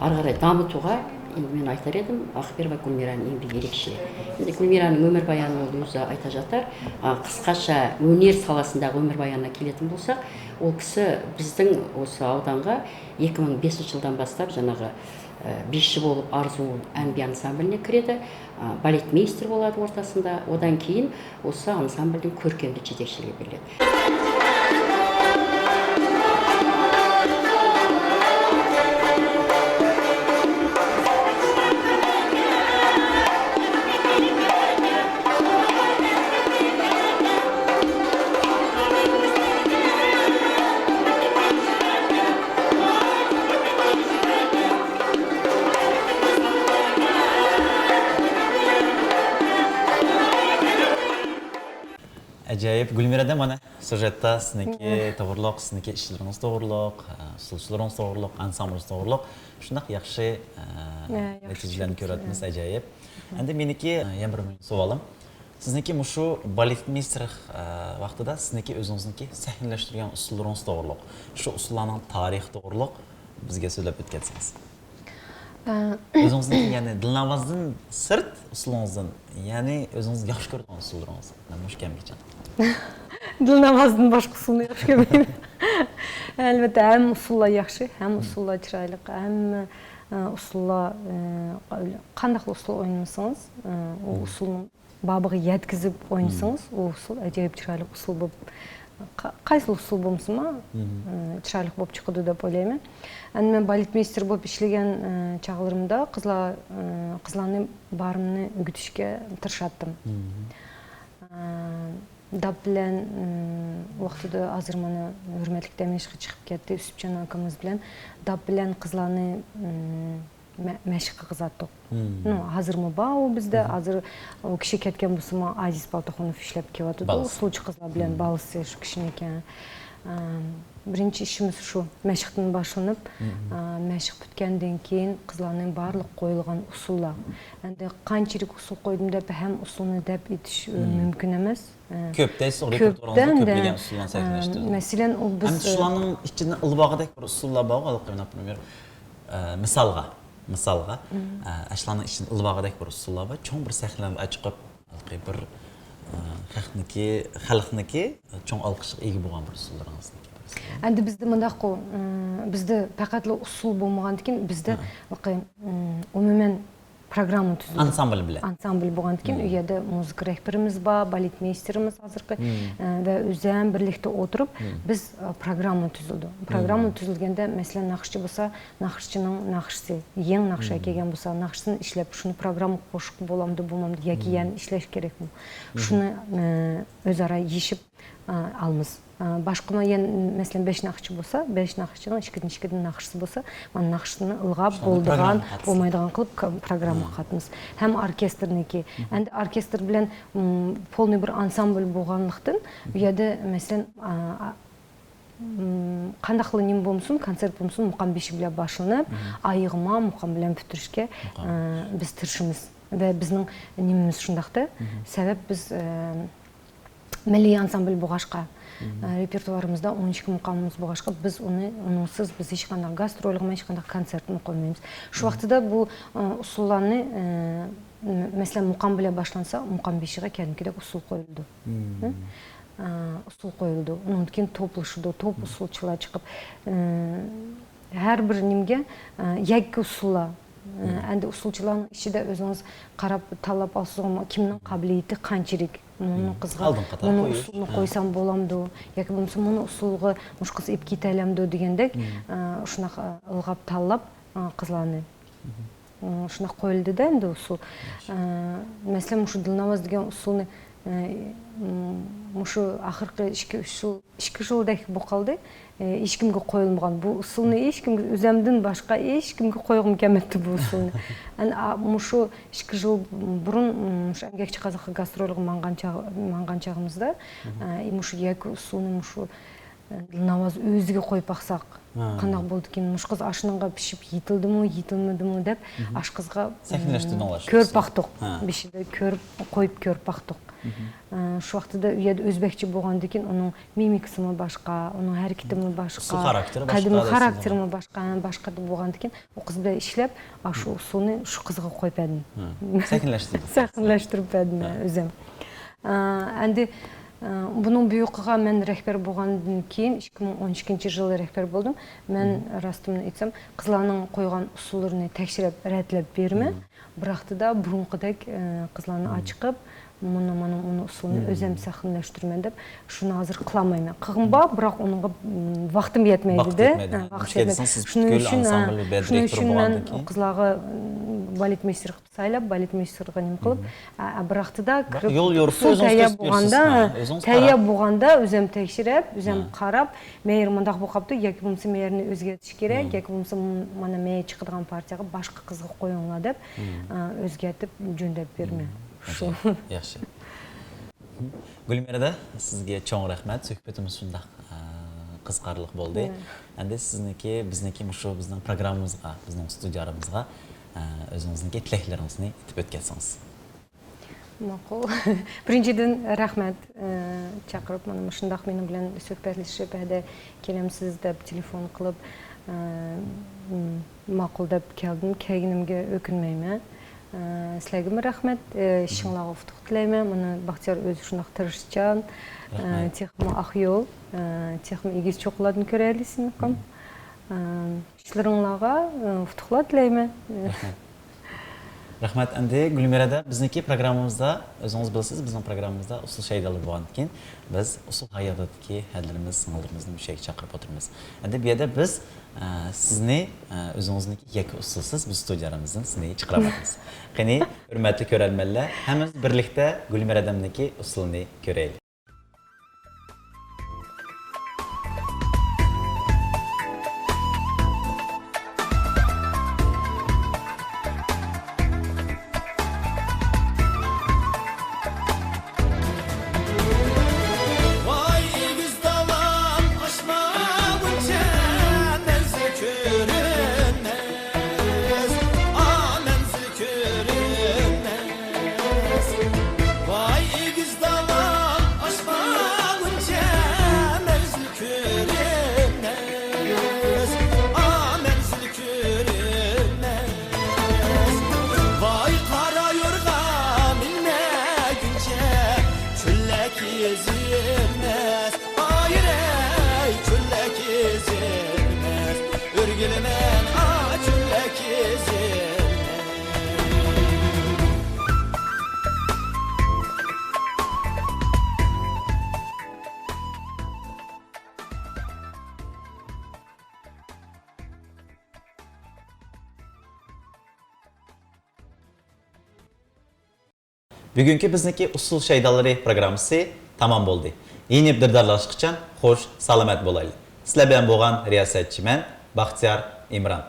ئارقا قاراپ داۋاملىتىۋاتىدۇ. ئەمدى مەن ئېيتار ئىدىم، ئاخبىر ۋە گۈلمىرانىڭ ئەڭگەك ئېرىكىشى. ئەمدى گۈلمىرانىڭ ئۆمۈر بايانىنى ئۇ ئۆزى ئېيتىۋاتىدۇ. ئا، قىسقىچە ھۈنەر ساھەسىندىكى ئۆمۈر بايانىغا كېلىدىغان بولساق، ئۇ كىشى بىزنىڭ ئوسا ئاۋۇدانغا ئىككى مىڭ بەشىنچى يىلدىن باشلاپ، جاناغا، ئە، بېشى بولۇپ ئارزۇ ئەنبىيە ئانسامبىلىغا كىرىدۇ. ئە، بالېت مېيستېرى بولىدۇ ئوتتۇرىسىدا. ئۇندىن كېيىن ئوسا ئانسامبىلنىڭ كۆركەملىك يېتەكچىلىكى بېرىلىدۇ. ئاجايىپ، گۈلمىرەدە مانا سيۇژېتتا سىزنىڭكى توغرۇلۇق، سىزنىڭكى ئىشلىرىڭىز توغرۇلۇق، ئۇسسۇلچىلىرىڭىز توغرۇلۇق، ئانسامبىلىڭىز توغرۇلۇق شۇنداق ياخشى نەتىجىلەرنى كۆرۈۋاتىمىز. ئاجايىپ. ئەمدى مېنىڭكى يەنە بىر مۇھىم سوئالىم، سىزنىڭكى مۇشۇ بالېتمېيستېر ۋاقتىدا سىزنىڭكى ئۆزىڭىزنىڭكى سەھنىلەشتۈرگەن ئۇسسۇللىرىڭىز توغرۇلۇق، شۇ ئۇسسۇللارنىڭ تارىخى توغرۇلۇق بىزگە سۆزلەپ ئۆتكەنسىڭىز. ئۆزىڭىزنىڭ، يەنى دىلناۋازدىن سىرت ئۇسسۇلىڭىزدىن، يەنى ئۆزىڭىز ياخشى كۆرىدىغان ئۇسسۇللىرىڭىز مۇشۇ كەمگىچە. دىلناۋازدىن باشقا ئۇسسۇلنى ياخشى كۆرمەيمەن. ئەلۋەتتە، ھەممە ئۇسسۇللار ياخشى، ھەممە ئۇسسۇللار چىرايلىق، ھەممە ئۇسسۇللار، قانداقلا ئۇسسۇل ئوينىسىڭىز، ئۇ ئۇسسۇلنىڭ بابىغا يەتكۈزۈپ ئوينىسىڭىز، ئۇ ئۇسسۇل ئاجايىپ چىرايلىق ئۇسسۇل بولۇپ، قايسىلا ئۇسسۇل بولمىسىمۇ، چىرايلىق بولۇپ چىقىدۇ دەپ ئويلايمەن. ئەمدى مەن بالېتمېيستېر بولۇپ ئىشلىگەن چاغلىرىمدا قىزلار، قىزلارنى بارىمنى ئۆگىتىشكە تىرىشاتتىم. داپ بىلەن ۋاقتىدا ھازىر مانا ھۆرمەتلىك دەم ئېلىشقا چىقىپ كەتتى، ئۈسۈپجان ئاكىمىز بىلەن داپ بىلەن قىزلارنى مەشىق قىلغۇزاتتۇق. ھازىرمۇ بار ئۇ بىزدە. ھازىر ئۇ كىشى كەتكەن بولسىمۇ، ئازىز پالتاخۇنوف ئىشلەپ كېلىۋاتىدۇ. ئۇسسۇلچى قىزلار بىلەن بالىسى شۇ كىشىنىڭكى. بىرىنچى ئىشىمىز شۇ، مەشىقتىن باشلىنىپ، مەشىق پۈتكەندىن كېيىن قىزلارنىڭ بارلىق قويۇلغان ئۇسسۇللار. ئەمدى قانچىلىك ئۇسسۇل قويدۇم دەپ ھەممە ئۇسسۇلنى دەپ ئېيتىش مۇمكىن ئەمەس. كۆپ دەيسىز، رېپېرتۇارىڭىزدا كۆپلىگەن ئۇسسۇللارنى سەھنىلەشتۈردىڭىز. مەسىلەن، ئۇ بىز، ئەمدى شۇلارنىڭ ئىچىدىن ئىلىپ ئالغۇدەك بىر ئۇسسۇللار بارغۇ، ھېلىقى، ناپرىمېر، مىسالغا، مىسالغا، شۇلارنىڭ ئىچىدىن ئىلىپ ئالغۇدەك بىر ئۇسسۇللار بار، چوڭ بىر سەھنىلەرنى ئاچىقىپ، ھېلىقى بىر خەقنىڭكى، خەلقنىڭكى چوڭ ئالقىشىغا ئىگە بولغان بىر ئۇسسۇللىرىڭىزنىڭكى. ئەمدى بىزدە مۇنداققۇ، بىزدە پەقەتلا ئۇسسۇل بولمىغاندىكىن، بىزدە ھېلىقى، ئومۇمەن پروگرامما تۈزۈلدى. ئانسامبىل بىلەن. ئانسامبىل بولغاندىكىن، ئۇ يەردە مۇزىكا رەھبىرىمىز بار، بالېتمېيستېرىمىز ھازىرقى، ۋە ئۆزەم بىرلىكتە ئولتۇرۇپ، بىز پروگرامما تۈزۈلدى. پروگرامما تۈزۈلگەندە، مەسىلەن، ناخشىچى بولسا، ناخشىچىنىڭ ناخشىسى، يېڭى ناخشا كەلگەن بولسا، ناخشىسىنى ئىشلەپ، شۇنى پروگراممىغا قوشۇشقا بولامدۇ، بولمامدۇ ياكى يەنە ئىشلەش كېرەكمۇ؟ شۇنى ئۆزئارا يېشىپ، ئالىمىز. باشقىمۇ يەنە، مەسىلەن، بەش ناخشىچى بولسا، بەش ناخشىچىنىڭ ئىككىدىن، ئىككىدىن ناخشىسى بولسا، مانا ناخشىسىنى ئىلغاپ، بولىدىغان، بولمايدىغان قىلىپ پروگراممىغا قاتىمىز. ھەم ئوركېستىرنىڭكى. ئەمدى ئوركېستىر بىلەن پولنىي بىر ئانسامبىل بولغانلىقتىن، ئۇ يەردە، مەسىلەن، قانداقلا نېمە بولمىسۇن، كونسېرت بولمىسۇن، مۇقام بېشى بىلەن باشلىنىپ، ئايىغىما مۇقام بىلەن پۈتتۈرۈشكە بىز تىرىشىمىز. ۋە بىزنىڭ نېمىمىز شۇنداقتا. سەۋەب بىز مىللىي ئانسامبىل بولغاچقا، رېپېرتۇئارىمىزدا ئون ئىككى مۇقامىمىز بولغاچقا، بىز ئۇنى، ئۇنىڭسىز بىز ھېچقانداق گاسترولغىمۇ، ھېچقانداق كونسېرتمۇ قويمايمىز. شۇ ۋاقتىدا بۇ ئۇسسۇللارنى، مەسىلەن، مۇقام بىلەن باشلانسا، مۇقام بېشىغا كەلگۈدەك ئۇسسۇل قويۇلىدۇ. ئۇسسۇل قويۇلىدۇ. ئۇنىڭدىن كېيىن توپلىشىدۇ. توپ ئۇسسۇلچىلار چىقىپ، ھەر بىر نېمىگە يەككە ئۇسسۇللار. ئەمدى ئۇسسۇلچىلارنىڭ ئىچىدە ئۆزىڭىز قاراپ تاللاپ ئالسىزغۇ، كىمنىڭ قابىلىيىتى قانچىلىك؟ مۇنۇ قىزغا مۇنۇ ئۇسسۇلنى قويسام بولامدۇ؟ ياكى بولمىسا مۇنۇ ئۇسسۇلغا مۇشۇ قىز ئېلىپ كېتەلەمدۇ دېگەندەك، شۇنداق ئىلغاپ تاللاپ قىزلارنى. شۇنداق قويۇلدىدە ئەمدى ئۇسسۇل. مەسىلەن، مۇشۇ دىلناۋاز دېگەن ئۇسسۇلنى مۇشۇ ئاخىرقى ئىككى، ئۈچ يىل، ئىككى يىلدەك بولۇپ قالدى. ھېچكىمگە قويۇلمىغان. بۇ ئۇسسۇلنى ھېچكىمگە، ئۆزەمدىن باشقا ھېچكىمگە قويغۇم كەلمەپتۇ بۇ ئۇسسۇلنى. ئەنە، مۇشۇ ئىككى يىل بۇرۇن مۇشۇ ئەمگەكچى قازاققا گاسترولغا ماڭغان چاغ-، ماڭغان چاغىمىزدا، مۇشۇ يەككە ئۇسسۇلنى مۇشۇ دىلناۋاز ئۆزىگە قويۇپ باقساق قانداق بولىدىكىن؟ مۇشۇ قىز ئاشۇنىڭغا پىشىپ يېتىلدىمۇ، يېتىلمىدىمۇ دەپ ئاشقىزغا كۆرۈپ باقتۇق. بېشىدا كۆرۈپ، قويۇپ كۆرۈپ باقتۇق. شۇ ۋاقتىدا ئۇ يەردە ئۆزبەكچە بولغاندىكىن ئۇنىڭ مىمىكىسىمۇ باشقا، ئۇنىڭ ھەرىكىتىمۇ باشقا، قەدىمىي خاراكتېرىمۇ باشقا، باشقا بولغاندىكىن ئۇ قىز بىلەن ئىشلەپ، ئاشۇ ئۇسسۇلنى شۇ قىزغا قويۇپ بەردىم. سەھنىلەشتۈردۈم. سەھنىلەشتۈرۈپ بەردىم مەن ئۆزۈم. ئەمدى بۇنىڭ بۇيرۇقىغا مەن رەھبەر بولغاندىن كېيىن، ئىككى مىڭ ئون ئىككىنچى يىلى رەھبەر بولدۇم. مەن راستىمنى ئېيتسام، قىزلارنىڭ قويغان ئۇسسۇللىرىنى تەكشۈرۈپ، رەتلەپ بېرىمەن. بىراقتىدا بۇرۇنقىدەك قىزلارنى ئاچىقىپ، مانا، مانا، مانا ئۇسسۇلنى ئۆزۈم سەھنىلەشتۈرىمەن دەپ، شۇنى ھازىر قىلالمايمەن. قىلغۇممۇ بار، بىراق ئۇنىڭغا ۋاقتىم يەتمەيدۇ. ۋاقىت يەتمەيدۇ. شۇنىڭ ئۈچۈن، شۇنىڭ ئۈچۈن مەن قىزلارغا بالېتمېيستېر قىلىپ سايلاپ، بالېتمېيستېرغا نېمە قىلىپ، بىراقتىدا كىرىپ، يول يورۇقتا ئۆزىڭىز تەييار بولغاندا، تەييار بولغاندا ئۆزۈم تەكشۈرۈپ، ئۆزۈم قاراپ، مەيەر مۇنداق بولۇپ قاپتۇ ياكى بولمىسا مەيەرنى ئۆزگەرتىش كېرەك، ياكى بولمىسا مانا مەيەر چىقىدىغان پارتىيەگە باشقا قىزغا قويۇڭلار دەپ، ئۆزگەرتىپ جۆندەپ بېرىمەن. شۇ. ياخشى. گۈلمىرەدە، سىزگە چوڭ رەھمەت. سۆھبىتىمىز شۇنداق، ئە، قىزىقارلىق بولدى. مم. ئەمدى سىزنىڭكى، بىزنىڭكى مۇشۇ بىزنىڭ پروگراممىمىزغا، بىزنىڭ ئۇستىدىيارىمىزغا، ئە، ئۆزىڭىزنىڭكى تىلەكلىرىڭىزنى ئېيتىپ ئۆتكەنسىڭىز. ماقۇل. بىرىنچىدىن، رەھمەت، ئە، چاقىرىپ، مانا مۇشۇنداق مېنىڭ بىلەن سۆھبەتلىشىپ، ھەدە كېلەمسىز دەپ تېلېفون قىلىپ، ئە، م-، ماقۇل دەپ كەلدىم. كەلگىنىمگە ئۆكۈنمەيمەن. ئە، سىلەرگىمۇ رەھمەت. ئە، ئىشىڭلارغا ئۇتۇق تىلەيمەن. مانا باختىيار ئۆزى شۇنداق تىرىشچان، ئە، رەھمەت. تېخىمۇ ئاق يول، ئە، تېخىمۇ ئېگىز چوققىلارنى كۆرەلىسىڭىز. مم. ئە، ئىشلىرىڭلارغا، ئە، ئۇتۇقلار تىلەيمەن. رەھمەت. رەھمەت. ئەمدى گۈلمىرەدە، بىزنىڭكى پروگراممىمىزدا، ئۆزىڭىز بىلىسىز، بىزنىڭ پروگراممىمىزدا ئۇسسۇل شەيدالار بولغاندىكىن، بىز ئۇسسۇل ھاياتىدىكى ھەدىلىرىمىز، سىڭىللىرىمىزنى مۇشۇ يەرگە چاقىرىپ ئولتۇرىمىز. ئەمدى بۇ يەردە بىز، ئە، سىزنى، ئە، ئۆزىڭىزنىڭكى يەككە ئۇسسۇلسىز بىز ستۇدىيەمىزدىن سىزنى چىقىرالمايمىز. قېنى، ھۆرمەتلىك كۆرەرمەنلەر، ھەممىمىز بىرلىكتە گۈلمىرەدەمنىڭكى ئۇسسۇلىنى كۆرەيلى. ۋاي ئېگىز دالام، ئاشمىغۇنچە مەنزىل كۆرۈنمەس، ئا، مەنزىل كۆرۈنمەس. ۋاي ئېگىز دالام، ئاشمىغۇنچە مەنزىل كۆرۈنمەس، ئا، مەنزىل كۆرۈنمەس. ۋاي قارا يورغا مىنمىگۈنچە چۆللەر كېزىلمەس، ئايرەي چۆللەر كېزىلمەس، ئۆرگىلىمەن، ئا، چۆللەر كېزىلمەس. بۈگۈنكى بىزنىڭكى ئۇسسۇل شەيدالىرى پروگراممىسى تامام بولدى. يېڭى بىر دىدارلاشقىچە خوش، سالامەت بولايلى. سىلەر بىلەن بولغان رىياسەتچى مەن، باختىيار ئىمران.